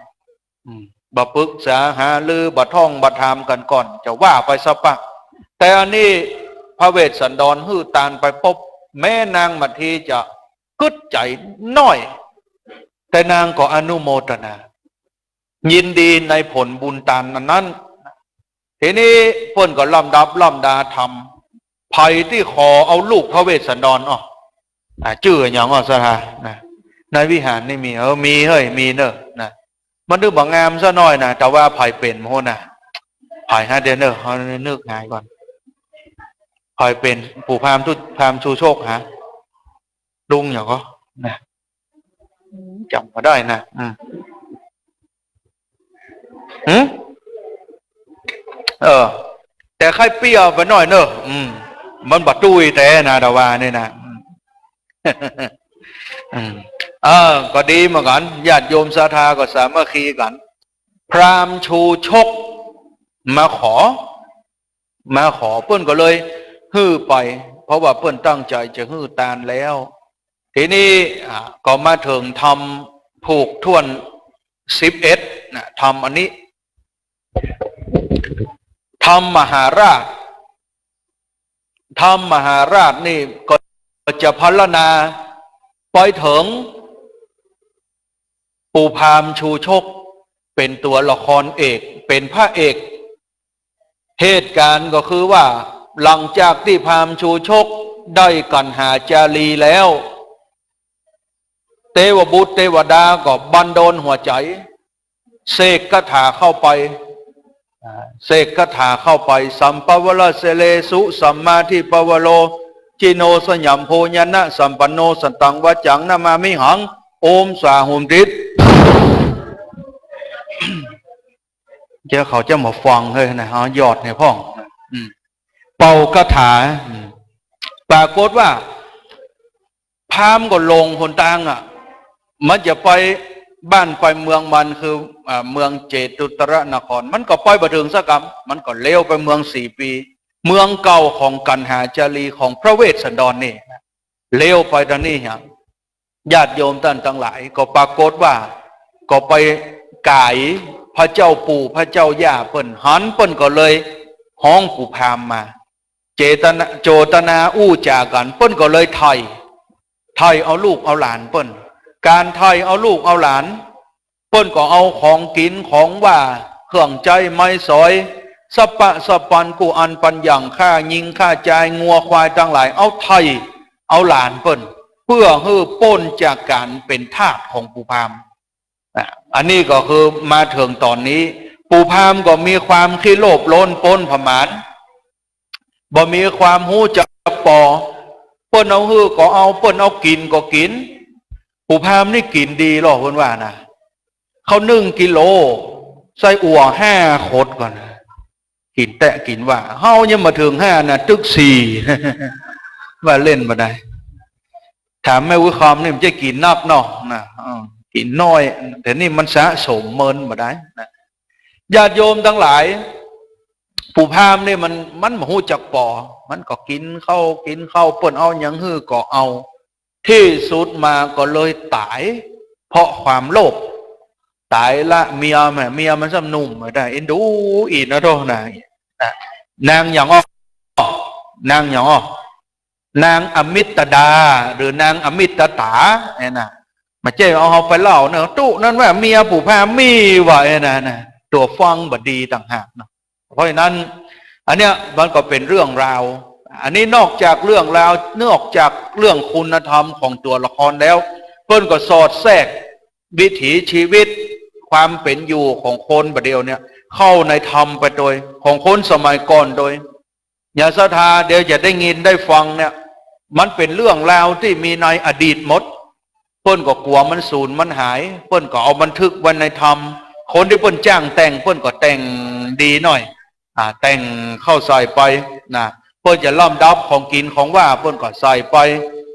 อืม บ่ปรึกษาหารือ บ่ท่องบ่ถามกั๋นก่อน จะว่าไปซะปะ แต่อันนี้พระเวสสันดรหื้อตานไปปุ๊บ แม้นางมาทีจะกึ๊ดใจ๋น้อย แต่นางก็อนุโมทนา ยินดีในผลบุญตานอันนั้น ทีนี้เปิ้นก็ลำดับลำดาถาม ใผตี้ขอเอาลูกพระเวสสันดร อ้อ อ่า จื้อหยัง อ้อ ศรัทธา นะ ในวิหารนี่มี เออ มีเฮ้ย มีเนอะ นะ มันดูบ่งามซะหน้อยนะ แต่ว่าใผเป๋นบ่ฮู้นะ ใผฮะ เดี๋ยวเนอะ เฮานึกหาก่อน ใผเป๋น ปู่พราหมณ์ทุ พราหมณ์ชูโชคฮะ ลุงหยังก่อ นะ จ๋ำบ่ได้นะ อืม หืม เออ แต่ใค่เปี้ยไปหน้อยเนอะ อืม มันบ่ตุ้ยแต๊นะ แต่ว่านี่นะ อืม อืม เออ ก็ดีเหมือนกั๋น ญาติโยมศรัทธาก็สามัคคีกั๋น พราหมณ์ชูโชคมาขอ มาขอ เปิ้นก็เลยหื้อไป เพราะว่าเปิ้นตั้งใจ๋จะหื้อตานแล้ว ทีนี้ อ่า ก็มาเถิงธรรมผูกถ้วนสิบเอ็ดนะ ธรรมอันนี้ ธรรมมหาราช ธรรมมหาราชนี่ก็จะพรรณนาไปเถิงปู่พราหมณ์ชูโชค เป๋นตั๋วละครเอก เป๋นพระเอก เหตุก๋ารณ์ก็คือว่า หลังจากตี้พราหมณ์ชูโชคได้กัณหาจารีแล้ว เตวบุตรเตวดาก็บันดาลหัวใจ๋ เสกคาถาเข้าไป อ่า เสกคาถาเข้าไป สัมปวรเสเลสุ สัมมาทิปวโร จิโนสยามโพ ญาณสัมปันโน สัตตังวาจัง นะมามิหัง โอมสาหุมติด เดี๋ยวเขาจะมาฟังเฮ้ยนะ เอาหยอดให้พ่อง อืม เป่าคาถา อืม ปรากฏว่า พราหมณ์ก็หลงหนตางอะ มันจะไปบ้านไปเมืองมัน คือ อ่า เมืองเจตุตรนคร มันก็ไปบ่เถิงสักกำ มันก็เลี้ยวไปเมืองสี่ปี เมืองเก่าของกัณหาจารีของพระเวสสันดรนี่ เลี้ยวไปตางนี้ฮะ ญาติโยมต้านตังหลาย ก็ปรากฏว่า ก็ไปก๋ายพระเจ้าปู่พระเจ้าย่าเปิ้น หันเปิ้นก็เลยฮ้องปู่พราหมณ์มา เจตนา โจตนาอู้จ๋ากั๋น เปิ้นก็เลยไถ่ ไถ่เอาลูกเอาหลานเปิ้น ก๋านไถ่เอาลูกเอาหลาน เปิ้นก็เอาของกิ๋นของหว่าน เครื่องใจ๊ไม้สอย สัพพะสัพพันกู้อันปัญญัง ข้าญิงข้าจาย งัวควายตังหลาย เอาไถ่เอาหลานเปิ้น เปื้อหื้อป๊นจากก๋านเป๋นทาสของปู่พราหมณ์ อ่ะ อันนี้ก็คือมาเถิงต๋อนนี้ ปู่พราหมณ์ก็มีความขี้โลภโลนป๊นผมาน บ่มีความฮู้จักปอ เปิ้นเอาหื้อก็เอา เปิ้นเอากิ๋นก็กิ๋น ปู่พราหมณ์นี่กิ๋นดีลอ เปิ้นว่านะ ข้าวนึ่งกิโล ไส้อั่วห้าขดก่อนนะ กิ๋นแต๊กิ๋นว่า เฮายังบ่เถิงห้านะ ตึกสี่ ว่าเล่นบ่ได้ ถามแม่อุ๊ยคำนี่มันจะกิ๋นนักเนาะนะ เออ กิ๋นน้อย แต่นี่มันสะสมเมินบ่ได้นะ ญาติโยมตังหลาย ปู่พราหมณ์นี่มัน มันบ่ฮู้จักปอ มันก็กิ๋นข้าว กิ๋นข้าว เปิ้นเอาหยังหื้อก็เอา ตี้สุดมาก็เลยต๋าย เพราะความโลภ ต๋ายละเมียแหม เมียมันซ้ำหนุ่มบ่ได้ เอ็นดูอีกนะโธ่นะ นะ นางหยังอ้อ นางหยังอ้อ นางอมิตดา หรือนางอมิตตาเนี่ยนะ มาเจ้าเอาเฮาไปเล่าเนาะ ตุ๊นั้นว่าเมียปู่พราหมณ์มีว่ะเนี่ยนะ นะ ตั๋วฟังบ่ดีต่างหากเนาะ เพราะฉะนั้น อันเนี้ยมันก็เป๋นเรื่องราว อันนี้นอกจากเรื่องราว นอกจากเรื่องคุณธรรมของตั๋วละครแล้ว เปิ้นก็สอดแทรกวิถีชีวิต ความเป๋นอยู่ของคนบ่าเดี่ยวเนี่ย เข้าในธรรมไปโดย ของคนสมัยก่อนโดย อย่าศรัทธา เดี๋ยวจะได้ยินได้ฟังเนี่ย มันเป๋นเรื่องราวตี้มีในอดีตหมด เปิ้นก็กั๋วมันสูญมันหาย เปิ้นก็เอาบันทึกไว้ในธรรม คนตี้เปิ้นจ้างแต่ง เปิ้นก็แต่งดีหน้อย อ่า แต่งเข้าใส่ไปนะ เปิ้นจะลำดับของกิ๋นของหว่าน เปิ้นก็ใส่ไป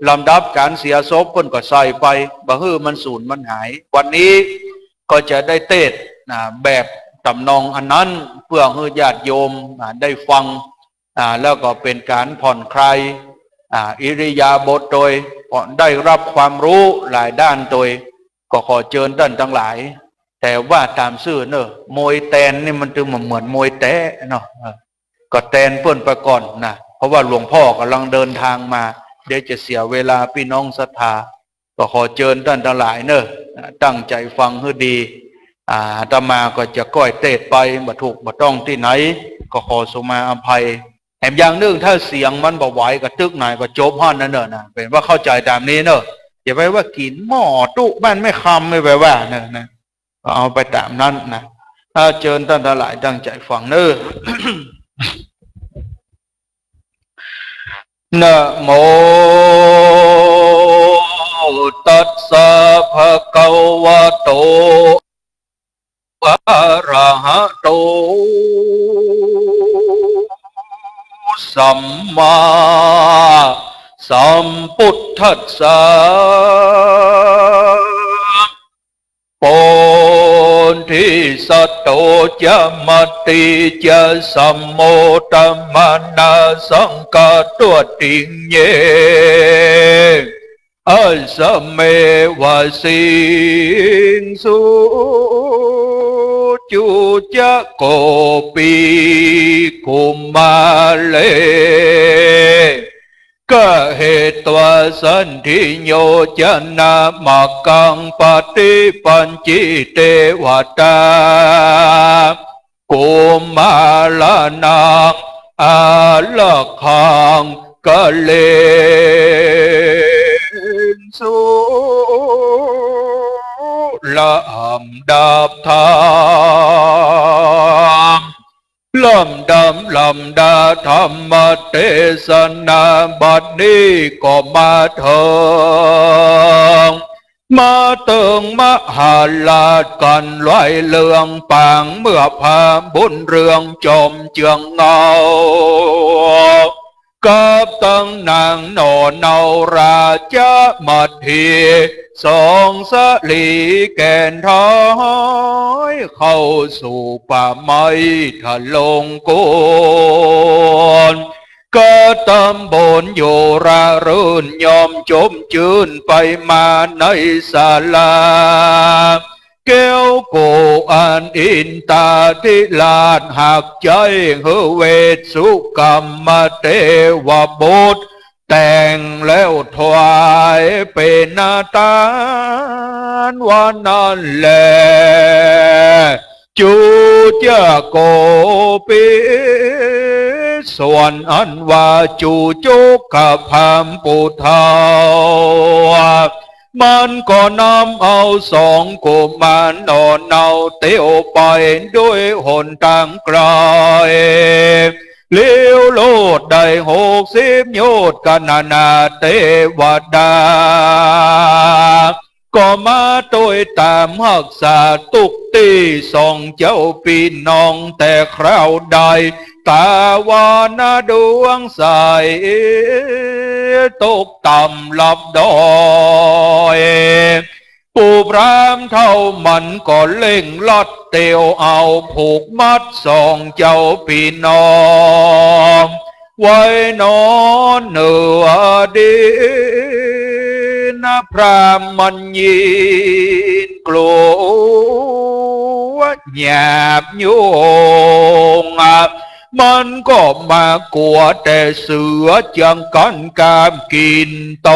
ลำดับก๋านเสียศพ เปิ้นก็ใส่ไป บ่หื้อมันสูญมันหาย วันนี้ก็จะได้เตสน์นะ แบบตำนองอันนั้น เปื้อหื้อญาติโยมนะ ได้ฟัง อ่า แล้วก็เป๋นก๋านผ่อนคลาย อ่า อิริยาบถโดย ก็ได้ฮับความฮู้หลายด้านโดย ก็ขอเจิญต้านตังหลาย แต่ว่าต๋ามซื่อเน่อ มวยแตนนี่มันตึงบ่เหมือนมวยแต๊เนาะ เออ ก็แตนเปิ้นไปก่อนนะ เพราะว่าหลวงพ่อก่ำลังเดินทางมา เดี๋ยวจะเสียเวลาปี้น้องศรัทธา ก็ขอเจิญต้านตังหลายเน่อ ตั้งใจ๋ฟังหื้อดี อ่า อาตมาก็จะก้อยเตสน์ไป บ่ถูกบ่ต้องตี้ไหน ก็ขอสุมาอภัย แถมอย่างนึ่ง ถ้าเสียงมันบ่ไหวก็ตึกไหนก็จบหั้นนะเน่อนะ เป๋นว่าเข้าใจ๋ต๋ามนี้เน่อ อย่าไปว่ากิ๋นหม้อตุ๊บ้านแม่คำ ไม่ไปว่านะ นะ เอาไปต๋ามนั้นนะ เอาเจิญต้านตังหลายตั้งใจ๋ฟังเน่อ นะโม ตัสสะ ภะคะวะโต อะระหะโต สัมมาสัมพุทธัสสะ โพธิสัตโต จะมะติ จะสัมโมทะมะนะสัง กะตวะติง เย อัสสะเมวะ สิงสุ จุ จะ โกปิ กุมะเร กะเหตวะ สันทิโยจะนะ มะกัง ปะติปัญญิ เตวะตา กุมะระนัง อารักขัง กะเรนตุ ลำดับธรรม ลำดับ ลำดับธรรมเตสนา บัดนี้ก็มาเถิง มาเถิงมหาราชกั๋น ไหว้เรืองปาง เมื่อพราหมณ์บุญเรืองจอมเจืองเงา กับตังนางหน่อเนาราชมะเถ สองสะหลีแก่นถอย เข้าสู่ป่าไม้ทะลงโคน กระตำบนอยู่ระรื่น ย่อมจมจื้นไปมาในศาลา แก้วโกอันอินตาธิราชหากใจ๊ หื้อเวสสุกรรมเทวบุตร แต่งแล้วถวายเป๋นตานว่านั้นแล จุ จะ โกปิ ส่วนอันว่าจุจุกะพราหมณ์ผู้เฒ่า มันก็นำเอาสองกุมารหน่อเนาเตียวไปด้วยหนตางไกล ลี้วโลดได้หกสิบโยชน์ กั๋นนานาเตวดา ก็มาตวยต๋ามฮักษาตุ๊กตี้ สองเจ้าปี้น้องแต่คราวใด ต๋าว่านาดวงใส ตกต่ำหลับดอย ปู่พราหมณ์เฒ่ามันก็เร่งรัดเตียวเอาผูกมัดสองเจ้าปี้น้อง ไว้หนอเหนือดิน พราหมณ์มันยินกลัวหยาบโยง มันก็มากั๋วแต่เสือจังกั๋นกามกิ๋นต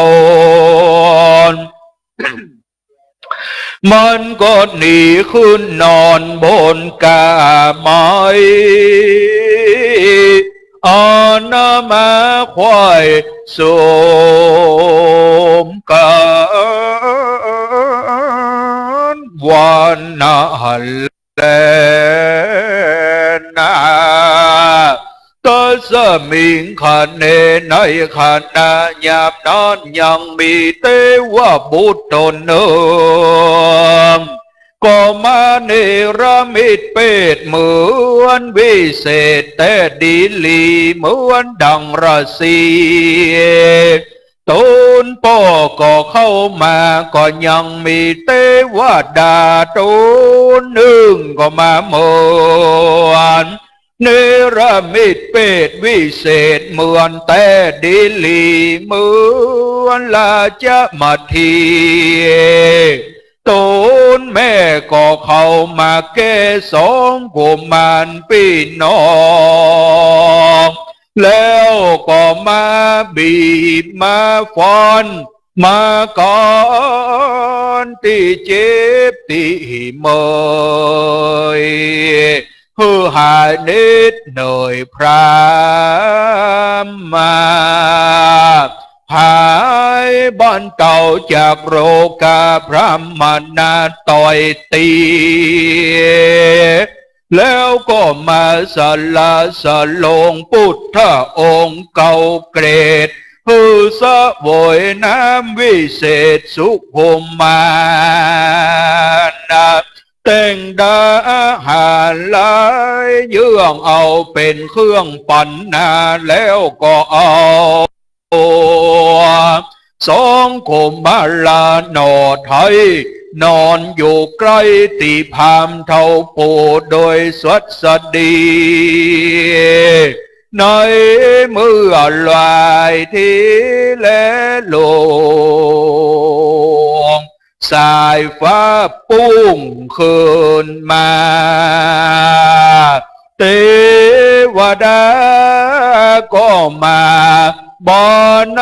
น มันก็หนีขึ้นนอนบนก้าไม้ อันมาไขว่สมกั๋นว่านั้นแลนา ตัสมิงขเณ ในขณะยามนั้นยังมีเตวบุตรต๋นนึ่ง ก็มาเนรมิตเปศเหมือนวิเศษแต๊ดีหลี เหมือนดังราศี ต๋นป้อก็เข้ามา ก็ยังมีเตวดาต๋นนึ่งก็มาเหมือน เนรมิตเปศวิเศษเหมือนแต๊ดีหลี เหมือนราชมะเถ ต๋นแม่ก็เข้ามาแก่สองกุมารปี้น้อง แล้วก็มาบีบมาฟัน มากั๋นตี้เจ็บตี้เมื่อย หื้อหายเหน็ดเหนื่อยพร่ำมา หายบรรเทาจากโรคาพรหมนาถต่อยตี๋ แล้วก็มาสละสลงพุทธองค์เก่าเกรด หื้อเสวยน้ำวิเศษสุขุมมารนะ แต่งดาหารหลายเยื่องเอาเป๋นเครื่องปันนา แล้วก็เอา สองกุมารหน่อไท้ นอนอยู่ใก้ตี้พราหมณ์เฒ่าปู่โดยสวัสดี ในเมื่อหลายทีแล ลุง สายฟ้าปุ้งขึ้นมา เตวดาก็มาบัน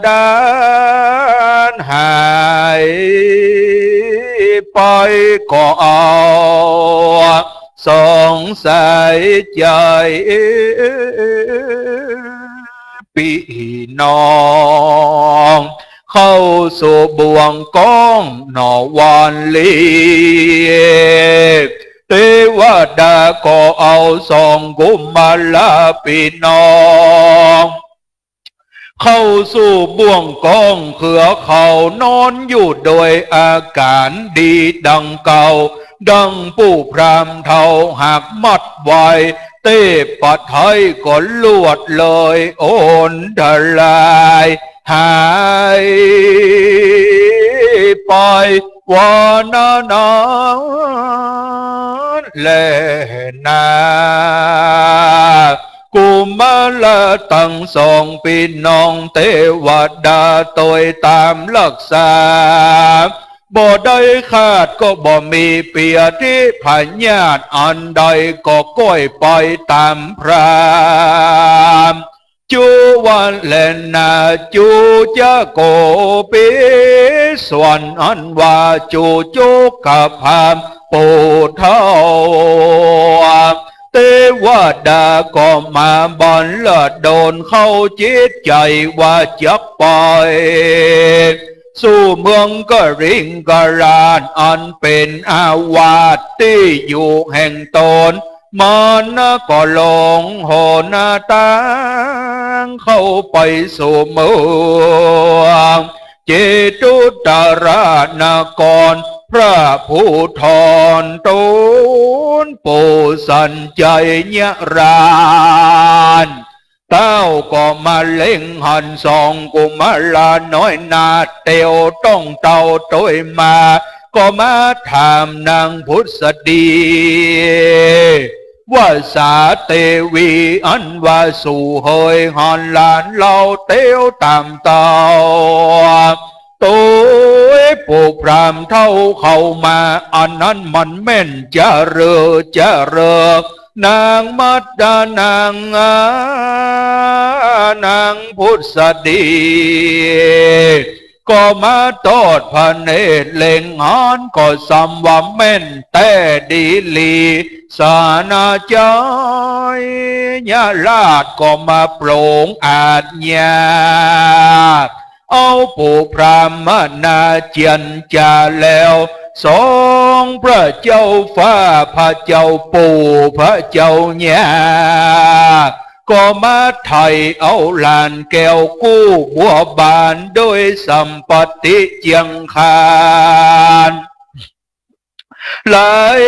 ดาลหายไป ก็เอาสงสัยใจ๋ ปี้น้อง เข้าสู่บ่วงก้องหน่อวอนลี เตวดาก็เอาสองกุมารปี้น้อง เข้าสู่บ่วงก้องเขือเขานอนอยู่โดยอาก๋านดีดังเก่า ดังปู่พราหมณ์เฒ่าหักมัดไว้ เตปะไท้ก็ลวดเลยอนทลายหายไป วานานั้นแลนา กุมารตังสองปี้น้องเตวดาตวยต๋ามฮักษา บ่ได้ขาดก็บ่มีเปีย ตี้พยาธิอันใดก็ก้อยไปต๋ามพราหมณ์ จุวันแลนา จุจะโกปี ส่วนอันว่าจุจุกะพราหมณ์ปู่เฒ่า เตวดาก็มาบันละดลเข้าจิตใจ๋ว่าจักไป สู่เมืองกริงกราชอันเป๋นอาวาสตี้อยู่แห่งต๋น มันก็ลงหนตางเข้าไปสู่เมืองเจตุตรานคร พระภูธรต๋นปู่สัญชัยยราช เต้าก็มาเล็งหันสองกุมารน้อยนาเตียวต้องเต้าตวยมา ก็มาถามนางผุสดี ว่าสาเตวีอันว่าสูเหยหันหลานเฮาเตียวต๋ามเต้า ตวยปู่พราหมณ์เฒ่าเข้ามา อันนั้นมันแม่นจะเริกจะเริก นางมัดดานาง นางผุสดี ก็มาทอดพระเนตรเล็งหันก็ส่ำว่าแม่นแต๊ดีหลี สานะใจ๋ ยะราชก็มาโปรงอาจญา เอาปู่พราหมณาเจียรจาแล้ว สองพระเจ้าฟ้า พระเจ้าปู่ พระเจ้าญา ก็มาไถ่เอาหลานแก้วกู้บัวบาน โดยสัมปัตติเจียงคาน หลาย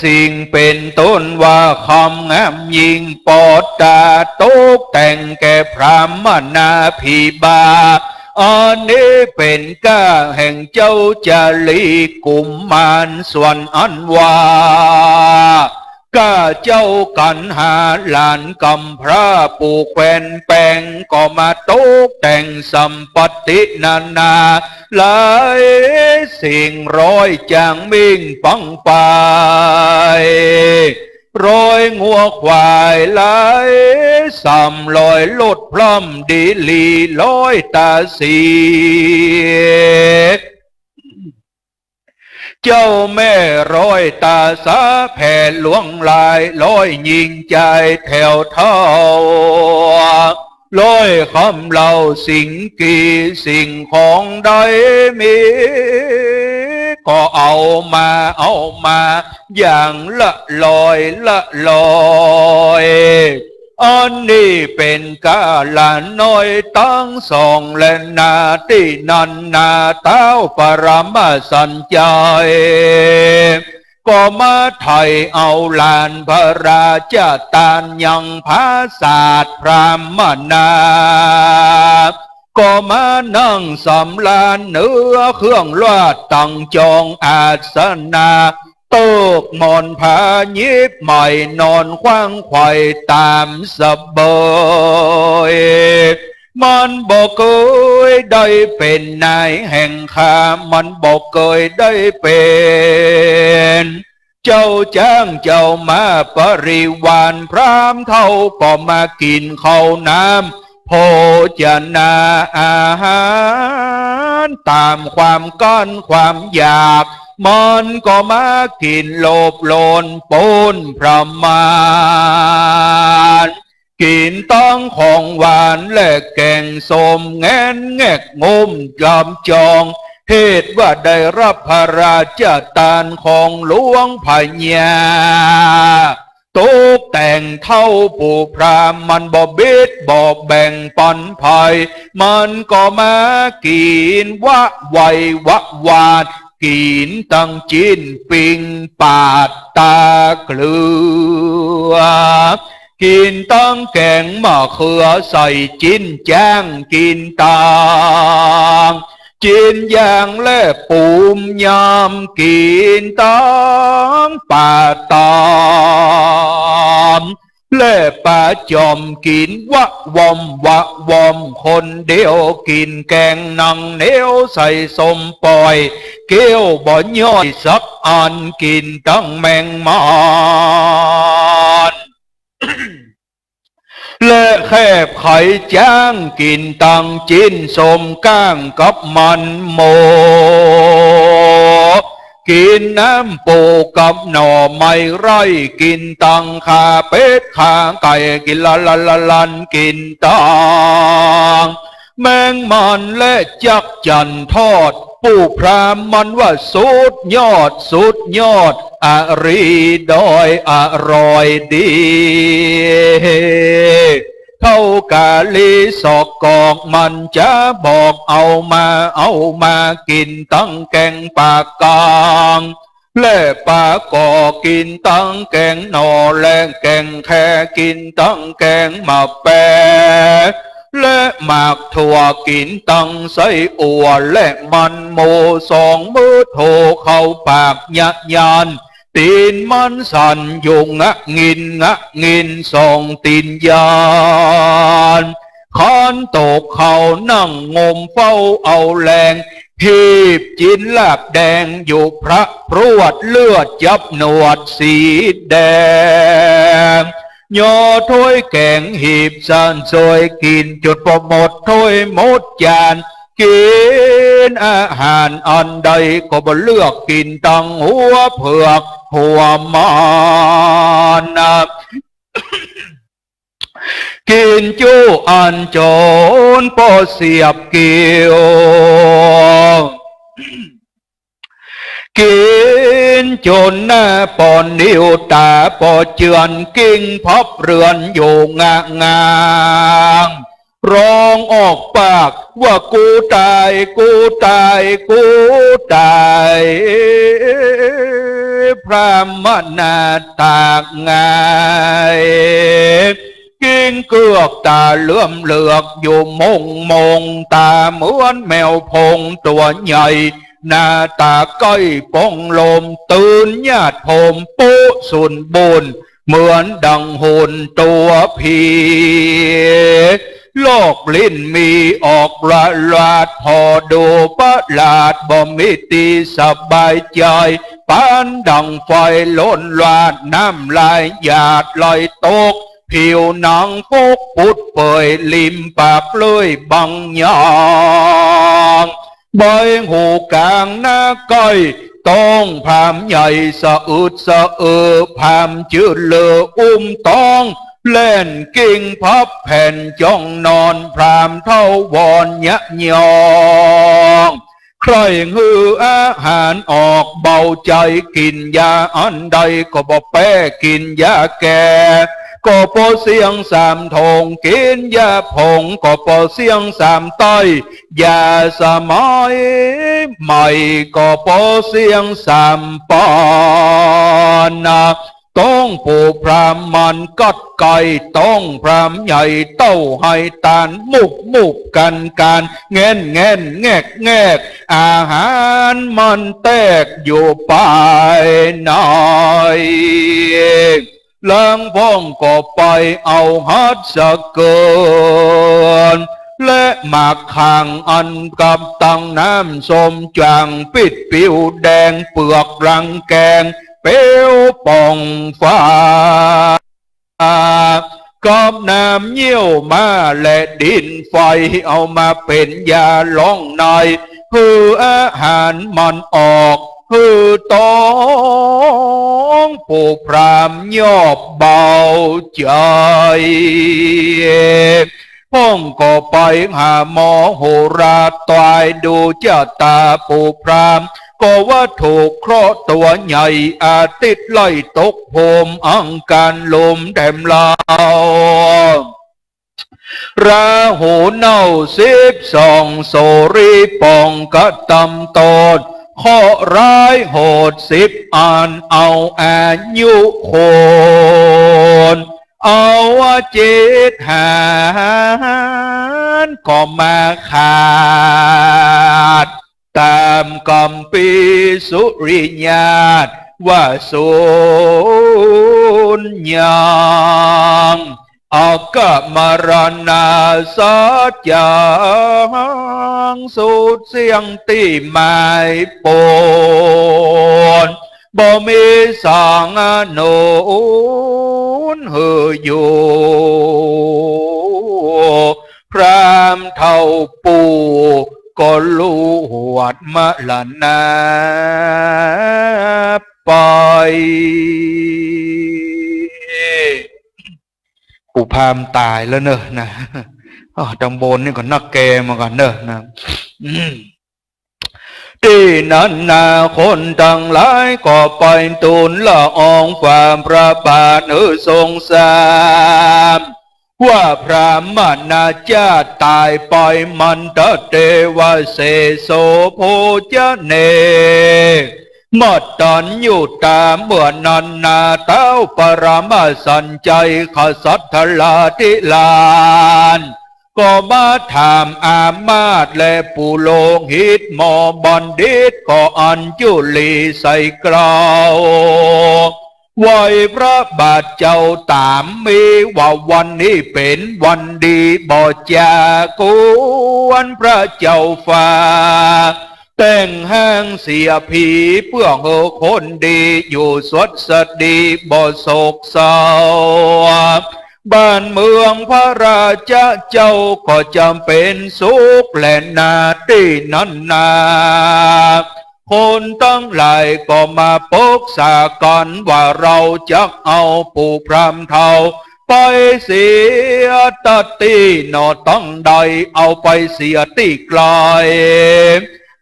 สิ่งเป๋นต้นว่าคำงามยิ่งปอดตา ตกแต่งแก่พราหมณาผีบา อันนี้เป๋นก้าแห่งเจ้าจารีกุมาร ส่วนอันว่า ก้าเจ้ากัณหาหลานกำพร้าปู่แควนแปง ก็มาตกแต่งสัมปัตตินานา หลายสิ่งร้อยจ๋างมิ่งปังไป ร้อยงัวควายหลายส่ำ ร้อยรถพร่ำดีหลี ร้อยตาสี เจ้าแม่ร้อยตาสาแผ่หลวงหลาย ร้อยญิงจายแถวเฒ่า ร้อยคำเหล้าสิ่งกี่สิ่งของใดมี ก็เอามา เอามาอย่างละหน่อยละหน่อย อันนี้เป๋นกาละน้อยตังสองแลนา ตี้นั้นนาต้าวปรมาสัญชัย ก็มาไถ่เอาหลานพระราชตานยังผาสาทพรามนา ก็มานั่งสำราญเหนือเครื่องราชตังจองอาสนะ เติกหมอนผาหยิบใหม่นอนขว้างไขว่ต๋ามสบาย มันบ่เกยได้เป๋นนายแห่งข้า มันบ่เกยได้เป๋น เจ้าจ๊างเจ้าม้า ปริวารพราหมณ์เฒ่าก็มากิ๋นข้าวน้ำโภชนาอาหารต๋ามความกั๋นความอยาก มันก็มากิ๋นโลภโลนปูนประมาณ กิ๋นตังของหวานและแก๋งส้มแงนแงกงมจอมจอง เหตุว่าได้ฮับพระราชตานของหลวงพญา ตกแต่งเต้าปูพราหมณ์ มันบ่บิดบ่แบ่งปันใผ มันก็มากิ๋นวะไววะวาด กิ๋นตังจิ๊นปิ้งปาดตาเกลือ กิ๋นตังแก๋งมะเขือใส่จิ๊นจ๊าง กิ๋นตังจิ๊นย่างและปูมยำ กิ๋นตังป๋าต๋ามและป๋าจ๋อม กิ๋นวะวอมวะวอมคนเดียว กิ๋นแก๋งหนังเหนียวใส่ส้มป่อย เกี้ยวบ่ย่อยสักอัน กิ๋นตังแมงมัน และแคบไข่จ๊าง กิ๋นตังจิ๊นส้มก้างกับมันหมก กิ๋นน้ำปูกับหน่อไม้ไร่ กิ๋นตังข่าเป็ดข่าไก่ กิ๋นละละละลัน กิ๋นตังแมงมันและจั๊กจั่นทอด ปูพราหมณ์มันว่าสุดยอด สุดยอด อรีดอย อร่อยดี เฒ่ากาลีสอกกอก มันจะบอกเอามา เอามา กิ๋นตังแก๋งป๋ากาง และป๋าก่อ กิ๋นตังแก๋งหน่อและแก๋งแค กิ๋นตังแก๋งมะแป และหมากถั่ว กิ๋นตังไส้อั่วและมันหมู สองมื้อโถเข้าปากยะยาน ตี๋นมันสั่นอยู่งะงินงะงิน สองตี๋นยาน คันตกเข้านั่งงมเฝ้าเอาแฮง หีบจิ๊นลาบแดงอยู่พระพรวด เลือดจับหนวดสีแดง ย่อถ้วยแก๋งหีบสั่นซวยกิ๋นจนบ่หมดถ้วยหมดจาน กิ๋นอาหารอันใดก็บ่เลือก กิ๋นตังหัวเผือกหัวมันนะ กิ๋นจุอั้นจ๋นปอเสียบเกี้ยว กิ๋นจ๋นหน้าปอนิ้วต๋าปอเจือน กิ้งพับเรือนอยู่งะงาง ร้องออกปากว่า กูต๋าย กูต๋าย กูต๋าย พราหมณาตากหงาย กิ้งเกือกต๋าเหลือมเหลือกอยู่มงมง ต๋าเหมือนแมวพงตั๋วใหญ่ หน้าต๋าใก้ป๋องลม ตื่นญาติโภมปุ๊สุนบุญ เหมือนดังหุ่นตั๋วผี ลอกลิ้นมีออกละลาด ผ่อดูประหลาด บ่มีตี้สบายใจ๋ ปานดังไฟลนลาด น้ำลายหยาดไหลตก ผิวหนังปกปุดเปอย ริมปากเปลือยบังยาง ใบหูก๋างหน้าใก้ ต๊องพราหมณ์ใหญ่สะอึดสะอือ พราหมณ์จื้อเลืออุ้มต๊อง แล่นกลิ้งพับแผ่นจ้องนอน พราหมณ์เฒ่าวอนยะยอง ใคร่หื้ออาหารออกเบาใจ๋ กิ๋นยาอันใดก็บ่แป๊ กิ๋นยาแก้ก็บ่เสี้ยงสามโถง กิ๋นยาผงก็บ่เสี้ยงสามไต้ ยาสมัยใหม่ก็บ่เสี้ยงสามปานนา ต้องปู่พราหมณ์มันกัดไก่ ต้องพราหมณ์ใหญ่เต้าไหตาน มุบมุบกั๋นกั๋น แง่นแง่นแงกแงก อาหารมันแตกอยู่ปายใน ลางพ่องก็ไปเอาฮัดสะเกิน และหมากขังอันกับตังน้ำส้ม จ่างปิดปิวแดง เปลือกรังแกงเปลวป่องฟ้า กับน้ำเยี่ยวม้าและดินไฟ เอามาเป๋นยาล้องใน หื้ออาหารมันออก หื้อต้องปู่พราหมณ์ยอบเบาใจ๋ พ่องก็ไปหาหมอโหราตาย ดูจะต๋าปู่พราหมณ์ ก็ว่าถูกเคราะห์ตั๋วใหญ่ อาทิตย์ไล่ตกโหม อังคารลมแถมลาว ราหูเน่าสิบสอง โสรีป่องกระตำโตษ เคราะห์ร้ายโหดสิบอัน เอาอายุคน เอาจิตหารก็มาขาด ต๋ามกัมภีร์สุริยาตว่าสูญยัง อักขมรณาสัจจัง สูญเสี้ยงตี้หมายปน บ่มีสังหนุนหื้ออยู่ พราหมณ์เฒ่าปู่ก็ลวดมรณะไป ปู่พราหมณ์ต๋ายแล้วเนาะนะ อ้อ ตางบนนี่ก็นักแกมากั๋นเนาะนะ อืม ตี้นั้นนาคนตังหลายก็ไปทูลละอองฝ่าพระบาทหื้อทรงทราบ ว่าพราหมณะเจ้าต๋ายไป มันตะเตวะเสโส โภชเน มัตตัญญูตา เมื่อนั้นนาท้าวปรมสัญชัย กษัตราธิราช ก็มาถามอามาตย์และปุโรหิต หมอบัณฑิตก็อัญจุลีใส่เกล้า ไหว้พระบาทเจ้าต๋ามมีว่า วันนี้เป๋นวันดีบ่จา ควรพระเจ้าฟ้า แต่งห้างเสียผี เปื้อหื้อคนดีอยู่สวัสดีบ่โศกเศร้า บ้านเมืองพระราชเจ้าก็จะเป๋นสุขแลนา ตี้นั้นนา คนตังหลายก็มาปรึกษากั๋นว่า เฮาจักเอาปู่พราหมณ์เฒ่าไปเสียตะตี้หนอ ตังใด เอาไปเสียตี้ไกล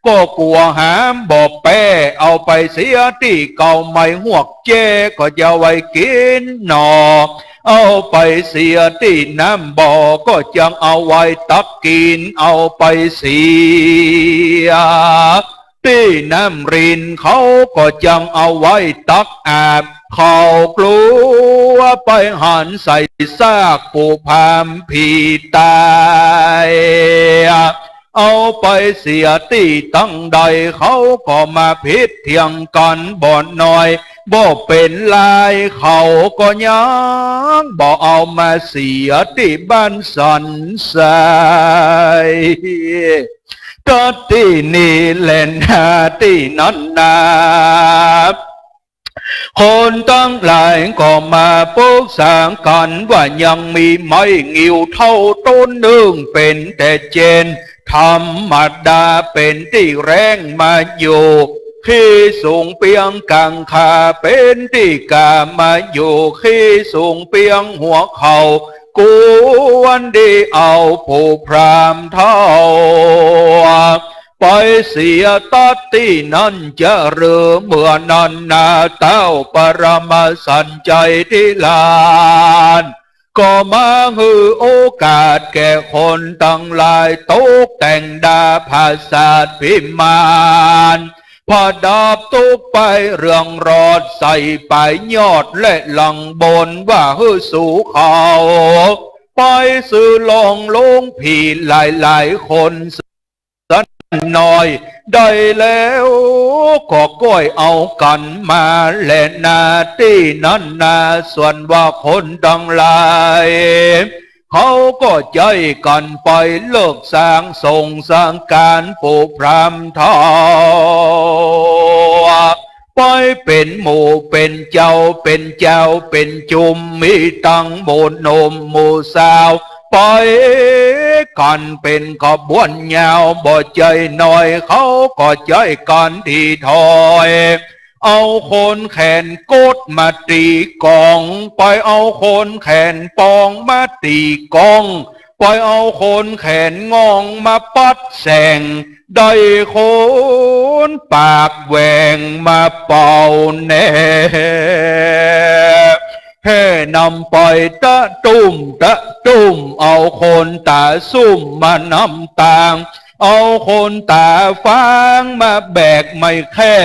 ก็กั๋วหามบ่แป๊ เอาไปเสียตี้เก่า ไม้ฮวกแจ้ก็จะไหว้กิ๋นหนอ เอาไปเสียตี้น้ำบ่อ ก็จักเอาไหว้ตักกิ๋น เอาไปเสียตี้น้ำริน เขาก็จักเอาไหว้ตักอาบ เขากลัวไปหันใส่ซากปู่พราหมณ์ผีต๋าย เอาไปเสียตี้ตังใด เขาก็มาผิดเถียงกั๋นบ่น้อย บ่เป๋นไร เขาก็ยังบ่เอามาเสียตี้บ้านสันทราย ตะตี้นี้แลนา ตี้นั้นนา คนตังหลายก็มาปรึกษากั๋นว่า ยังมีไม้งิ้วเฒ่าต้นนึ่งเป๋นแต่เจน ธรรมดาเป๋นตี้แร้งมาอยู่ ขีสูงเปียงก๋างขา เป๋นตี้ก้ามาอยู่ ขีสูงเปียงหัวเข่า ควรดีเอาผู้พราหมณ์เฒ่า ไปเสียตั๊ดตี้นั้นจะเริง เมื่อนั้นนาเต้าปรมาสันชัยธิราช ก็มาหื้อโอกาสแก่คนตังหลาย ตกแต่งดาปราสาทวิมาน ประดับตกไปเรืองรอด ใส่ป๋ายยอดและหลังบน ว่าหื้อสูเขาไปซื้อลองโลงผีหลายๆ คน สักหน่อย ได้แล้วก็ก้อยเอากั๋นมาแลนา ตี้นั้นนา ส่วนว่าคนตังหลาย เขาก็ใจ๊กั๋นไปเลิกสร้างสงฆ์สร้างก๋านผู้พราหมณ์เฒ่า ไปเป๋นหมู่เป๋นเจ้า เป๋นเจ้าเป๋นจุม มีตังหมู่หนุ่มหมู่สาว ไปกั๋นเป๋นขบวนยาว บ่ใจ้น้อย เขาก็ใจ๊กั๋นถี่ถ้อย เอาคนแขนก๊ดมาตี๋ก๋อง ไปเอาคนแขนปองมาตี๋ก๊อง ไปเอาคนแขนง่องมาปัดแส่ง ได้คนปากแหว่งมาเป่าแหน่ แห่นำไปตะตุ้มตะตุ้ม เอาคนต๋าซุ่มมานำตาง เอาคนต๋าฟางมาแบกไม้แค่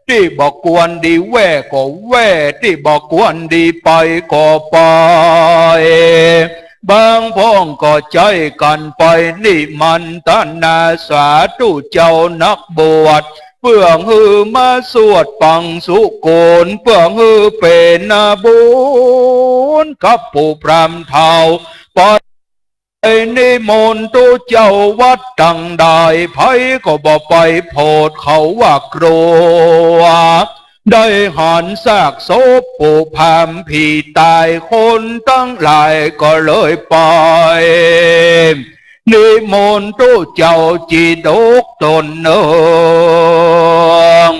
ตี้บ่ควรดีแว่ก็แว่ ตี้บ่ควรดีไปก็ไป บางพ่องก็ใจ๊กั๋นไปนิมันตนา สาธุเจ้านักบวช เปื้อหื้อมาสวดปังสุกุล เปื้อหื้อเป๋นนาบุญกับผู้พราหมณ์เฒ่า ไปนิมนต์ตุ๊เจ้าวัดตังใด ใผก็บ่ไปโผดเขาว่ากลัว ได้หันซากศพผู้พราหมณ์ผีต๋าย คนตังหลายก็เลยไป นิมนต์ตุ๊เจ้าจีดกต๋นเนือง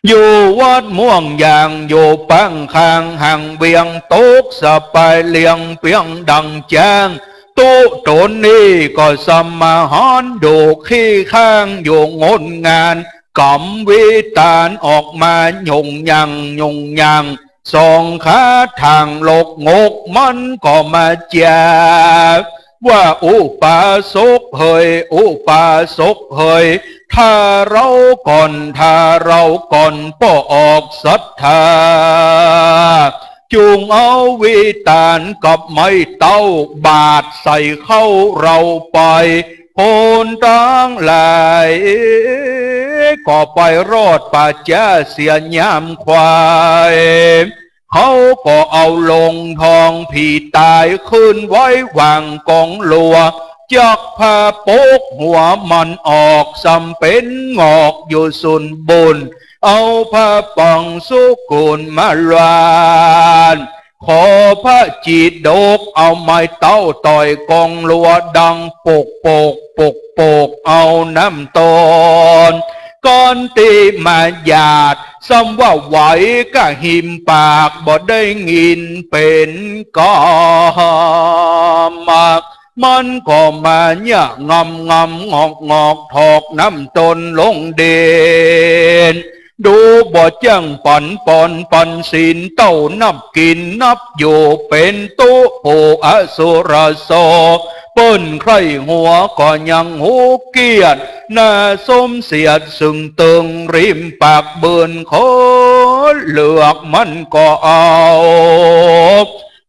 อยู่วัดม่วงยาง อยู่ปางข้างห่างเวียง ตกสะปายเลียงเปียงดังจ๊าง ตุ๊ต๋นนี้ก็สมาหารดุขี้ข้างอยู่งดงาน ก๋ำวิตานออกมาหยุ่งหยั่งหยุ่งหยั่ง สองขาถ่างลกงก มันก็มาจ๋า ว่าอุปาสกเหย อุปาสกเหย ถ้าเฮาก่อน ถ้าเฮาก่อน ป้อออกศรัทธา จุ่งเอาวิตานกับไม้เต๊าบาดใส่เข้าเฮาไป คนตังหลายก็ไปรอดป่าจ๊าเสียยามควาย เขาก็เอาโลงทองผีต๋ายขึ้นไว้หว่างก๋องลัว จักผ้าปกหัวมันออก ส่ำเป๋นหงอกอยู่สุนบุญ เอาผ้าปังสุกุลมาลาน ขอพระจีดกเอาไม้เต๊าต่อยก๋องลัวดังปกปกปกปก เอาน้ำต๋น ก้อนตี้มาหยาด ส่ำว่าไหวกะหิมปาก บ่ได้ยินเป๋นกำ มันก็มาเยียะงำงำงอกงอก ถอกน้ำต๋นลงดิน ดูบ่จ้างปั๋นปอนปั๋นศีล เต้านับกิ๋นนับอยู่ เป๋นตุ๊ผู้อสุรโส เปิ้นใคร่หัวก็ยังหูเกียจ หน้าสมเสียดซึ่งตึง ริมปากเบิ่นขนเหลือก มันก็เอา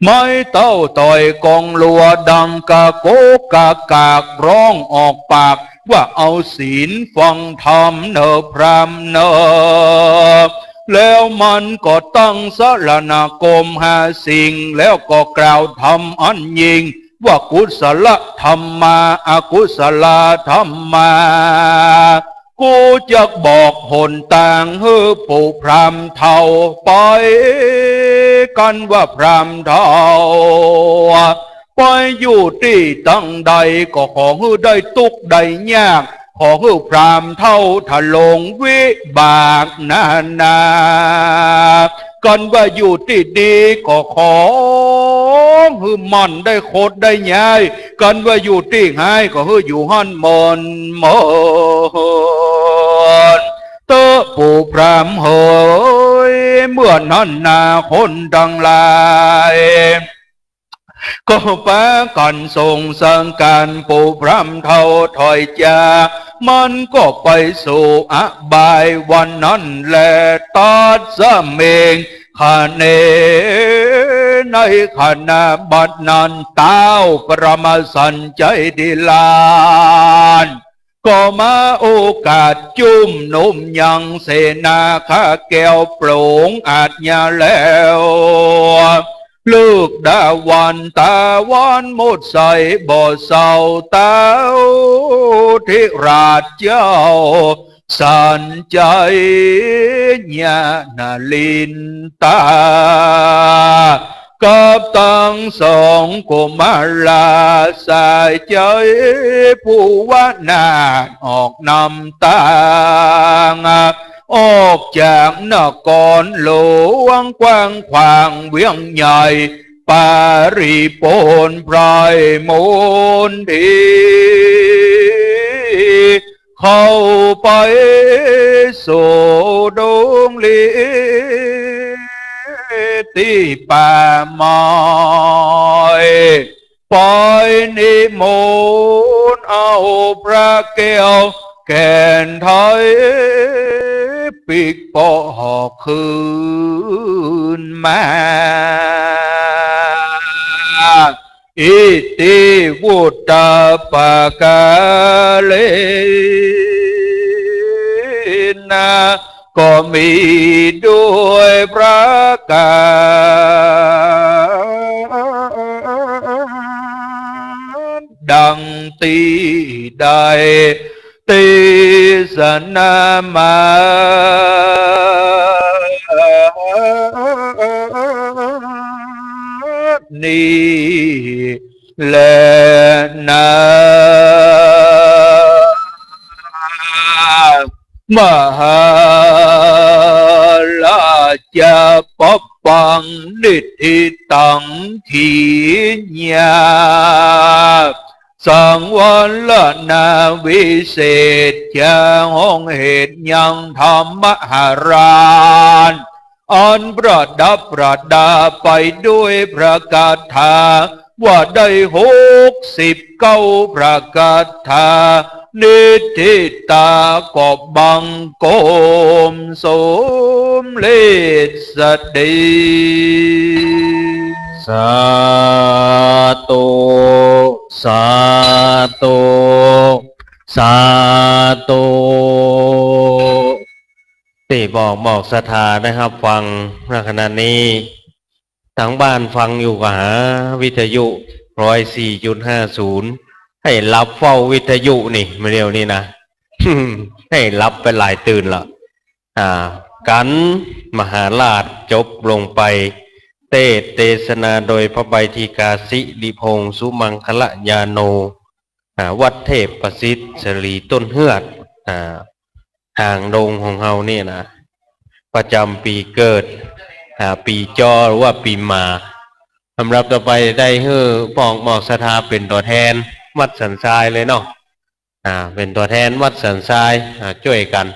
ไม้เต๊าต่อยก๋องลัวดังกะโกกกะกาก ร้องออกปากว่าเอาศีลฟังธรรมเน่อพราหมณ์เน่อ แล้วมันก็ตั้งสรณาคมห้าสิ่ง แล้วก็กล่าวธรรมอันยิ่ง ว่ากุศลธัมมา อกุศลธัมมา กูจักบอกหนตางหื้อผู้พราหมณ์เฒ่าไป กันว่าพราหมณ์เฒ่า ไปอยู่ตี้ตังใดก็ขอหื้อได้ตุ๊กข์ได้ยาก ขอหื้อพราหมณ์เฒ่าทรงวิบากนานา กันว่าอยู่ตี้ดีก็ขอหื้อมันได้ขดได้ย้าย กันว่าอยู่ตี้ฮ้ายก็หื้ออยู่หั้นเมินเมิน เต๊อะปู่พราหมณ์เหย เมื่อนั้นนาคนตังหลาย ก็ปากั๋นส่งสังฆาร ปู่พราหมณ์เฒ่าถอยจาก มันก็ไปสู่อบายวันนั้นแล ตัสมิง ขเณ ในขณะบัดนั้น เต๊าปรมาสันไชยทิราช ก็มาโอกาสจุมนุมยังเสนาข้าแก้วปรงอาชญาแล้ว เลิกดาวันตาวันหมดใสบ่เศร้า เต๊าทิราชเจ้าสันไชยนรินทรา กับตังสองกุมาราสายใจ๋ผู้ว่านาถออกนำตาง ออกจากนครหลวงกว้างขวางเวียงใหญ่ ปริปูรณ์ไพร่มณฑี เข้าไปสู่ดงหลีตี้ป่าไม้ ไปนิมนต์เอาพระแก้วแก่นไทย ปิ๊กเป๋าะคืนมา อิติวุตตปกาเลนะ ก็มีด้วยประก๋านดังตี้ได้เตสนามานี้ แลนา มหาราชะ ปะปัง นิฏฐิตัง ขีณา สังวรณา วิเศษจา ห้องเหตุยังธรรมหราช อันประดับประดาไปด้วยพระคาถา ว่าได้หกสิบเก้าพระคาถา นิฏฐิตา ก็บังคมสมเร็จสะดี สาธุ สาธุ สาธุ ตี้บอก บอกศรัทธานะครับ ฟัง ณ ขณะนี้ ตางบ้านฟังอยู่ก็หาวิทยุ ร้อยสี่จุดห้าศูนย์ หื้อหลับเฝ้าวิทยุนี่ มาเดี๋ยวนี้นะ หื้อหลับไปหลายตื่นละ อ่า กัณฑ์มหาราชจบลงไป เตสน์เตสนาโดยพระใบดีกาสิริพงษ์ สุมังคละยาโน อ่า วัดเทพประสิทธิ์ สรีต้นเฮือด อ่า หางดงของเฮานี่นะ ประจ๋ำปี๋เกิด อ่า ปี๋จอ หรือว่าปี๋หมา ลำดับต่อไปได้หื้อป้องหมอกศรัทธาเป๋นตั๋วแทนวัดสันทรายเลยเนาะ อ่า เป๋นตั๋วแทนวัดสันทราย อ่า จ้วยกั๋น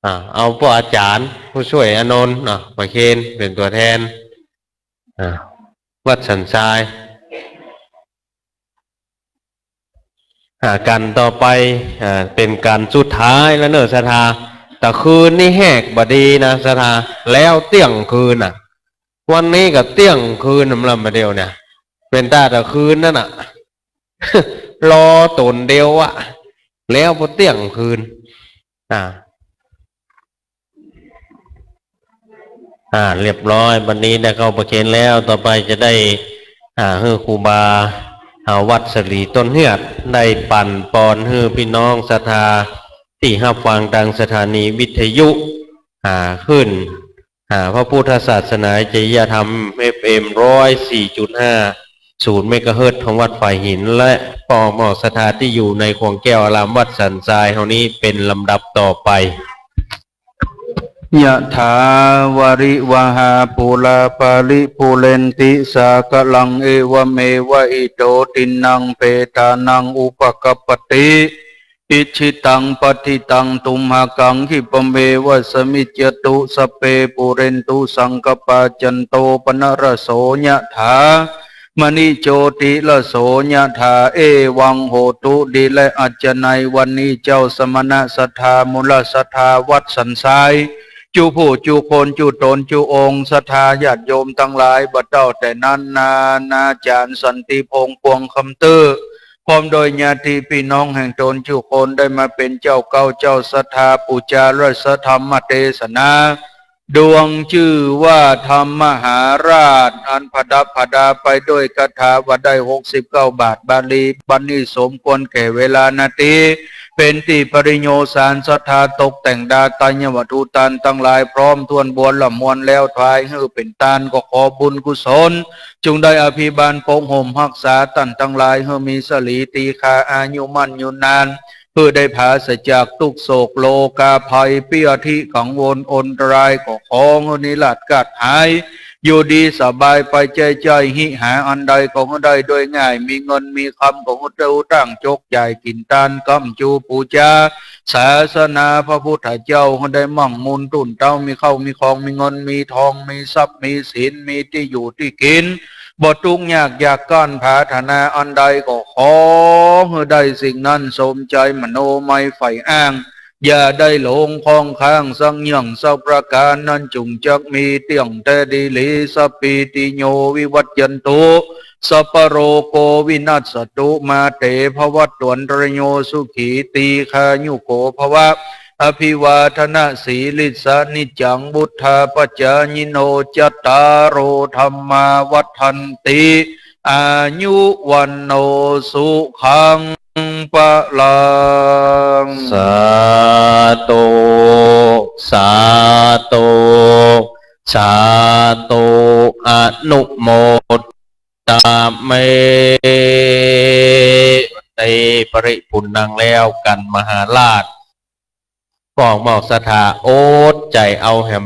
อ่า เอาป้ออาจ๋ารย์ผู้จ้วยอานนท์ อ่า ประเคนเป๋นตั๋วแทน อ่า วัดสันทราย อ่า กั๋นต่อไป อ่า เป๋นกั๋นสุดท้ายแล้วเน่อศรัทธา ตะคืนนี้แฮกบ่ดีนะศรัทธา แล้วเตี้ยงคืนน่ะ วันนี้ก็เตี้ยงคืน สำหรับมาเดียวเนี่ย เป๋นตาตะคืนนั่นน่ะ รอต๋นเดียวอะ แล้วพอเตี้ยงคืน อ่า อ่า เรียบร้อย วันนี้ได้เข้าประเคนแล้ว ต่อไปจะได้ อ่า หื้อครูบา อ่า วัดสรีต้นเฮือด ได้ปั๋นปอนหื้อพี่น้องศรัทธา ตี้ฮับฟังตางสถานีวิทยุ อ่า ขึ้น อ่า พระพุทธศาสนาจริยธรรม เอฟเอ็ม ร้อยสี่จุดห้า ศูนย์เมกะเฮิรตซ์ของวัดฝายหิน และป้อมออกศรัทธาตี้อยู่ในข่วงแก้วอารามวัดสันทรายเฮานี้เป๋นลำดับต่อไป ยะถาวาริวหาปูราปาริปูเรนติสาคารัง เอวะเมวะอิโตตินนังเปตานังอุปะกัปปะติ อิจฉิตังปัตถิตังตุมหัง ขิปะเมวะสะมิจจตุ สัพเพปูเรนตุสังกปปา จันโตปะนะระโส ยะถา มะณิโจติระโส ยะถา เอวังโหตุ ดีแลอัจฉะนัย วันนี้เจ้าสมณะศรัทธา มูลศรัทธาวัดสันทราย จุผู้จุคน จุต๋นจุองค์ ศรัทธาญาติโยมตังหลาย บ่าเต้าแต่นั้นนานาจ๋ารย์สันติพงษ์ ปวงคำตื้อ พร้อมโดยญาติปี้น้องแห่งต๋นจุคน ได้มาเป๋นเจ้าเก๊าเจ้าศรัทธา ปู๋จารัสธรรมเตสนา ดวงจื้อว่าธรรมมหาราช อันผดับผดาไปโดยคาถาว่าได้หกสิบเก้าบาทบาลี บัดนี้สมควรแก่เวลานาที เป๋นตี้ปริโญสารศรัทธา ตกแต่งดาตายวัตถุตานตังหลาย พร้อมถ้วนบัวละมวลแล้ว ถวายหื้อเป๋นตาน ก็ขอบุญกุศล จุ่งได้อภิบาลปกห่มฮักษาต้านตังหลาย หื้อมีสะหลีตีฆา อายุมั่นยืนนาน หื้อได้ผาศจากตุ๊กข์โศกโรคาภัย เปียธิกังวลอันตราย ก็ขอหื้อนิราศคาดหาย อยู่ดีสบายไป ใจ๊ใจ๊หิหาอันใดก็หื้อได้โดยง่าย มีเงินมีคำก็หื้อเต้าตั้งจกจ่ายกิ๋นตาน กำจูปู๋จาศาสนาพระพุทธเจ้า หื้อได้มั่งมูลตุ้นเต้า มีข้าวมีของ มีเงินมีทอง มีทรัพย์มีสิน มีตี้อยู่ตี้กิ๋น บ่ตุ๊กข์ยากอยากก้าน ผาถนาอันใดก็ขอหื้อได้สิ่งนั้นสมใจ๋ มโนมัยใฝ่อ้าง อย่าได้หลงข้องค้างสักอย่างสักประก๋าน นั้นจุ่งจักมีเตี้ยงแต๊ดีหลี สัพพีติโยวิวัชชันตุ สัพพะโรโควินัสสะตุ มาเตภวัตวันตรายโยสุขีตีฆายุโกภวะ อภิวาทนสีลิสสะ นิจจังวุฑฒาปะจายิโน จัตตาโรธัมมาวัฑฒันติ อายุวัณโณสุขังพะลัง สาธุ สาธุ สาธุ อนุโมทามิ ได้ปริปุณณังแล้ว กันมหาราช ป้อมออกศรัทธาอดใจ๋เอาแหม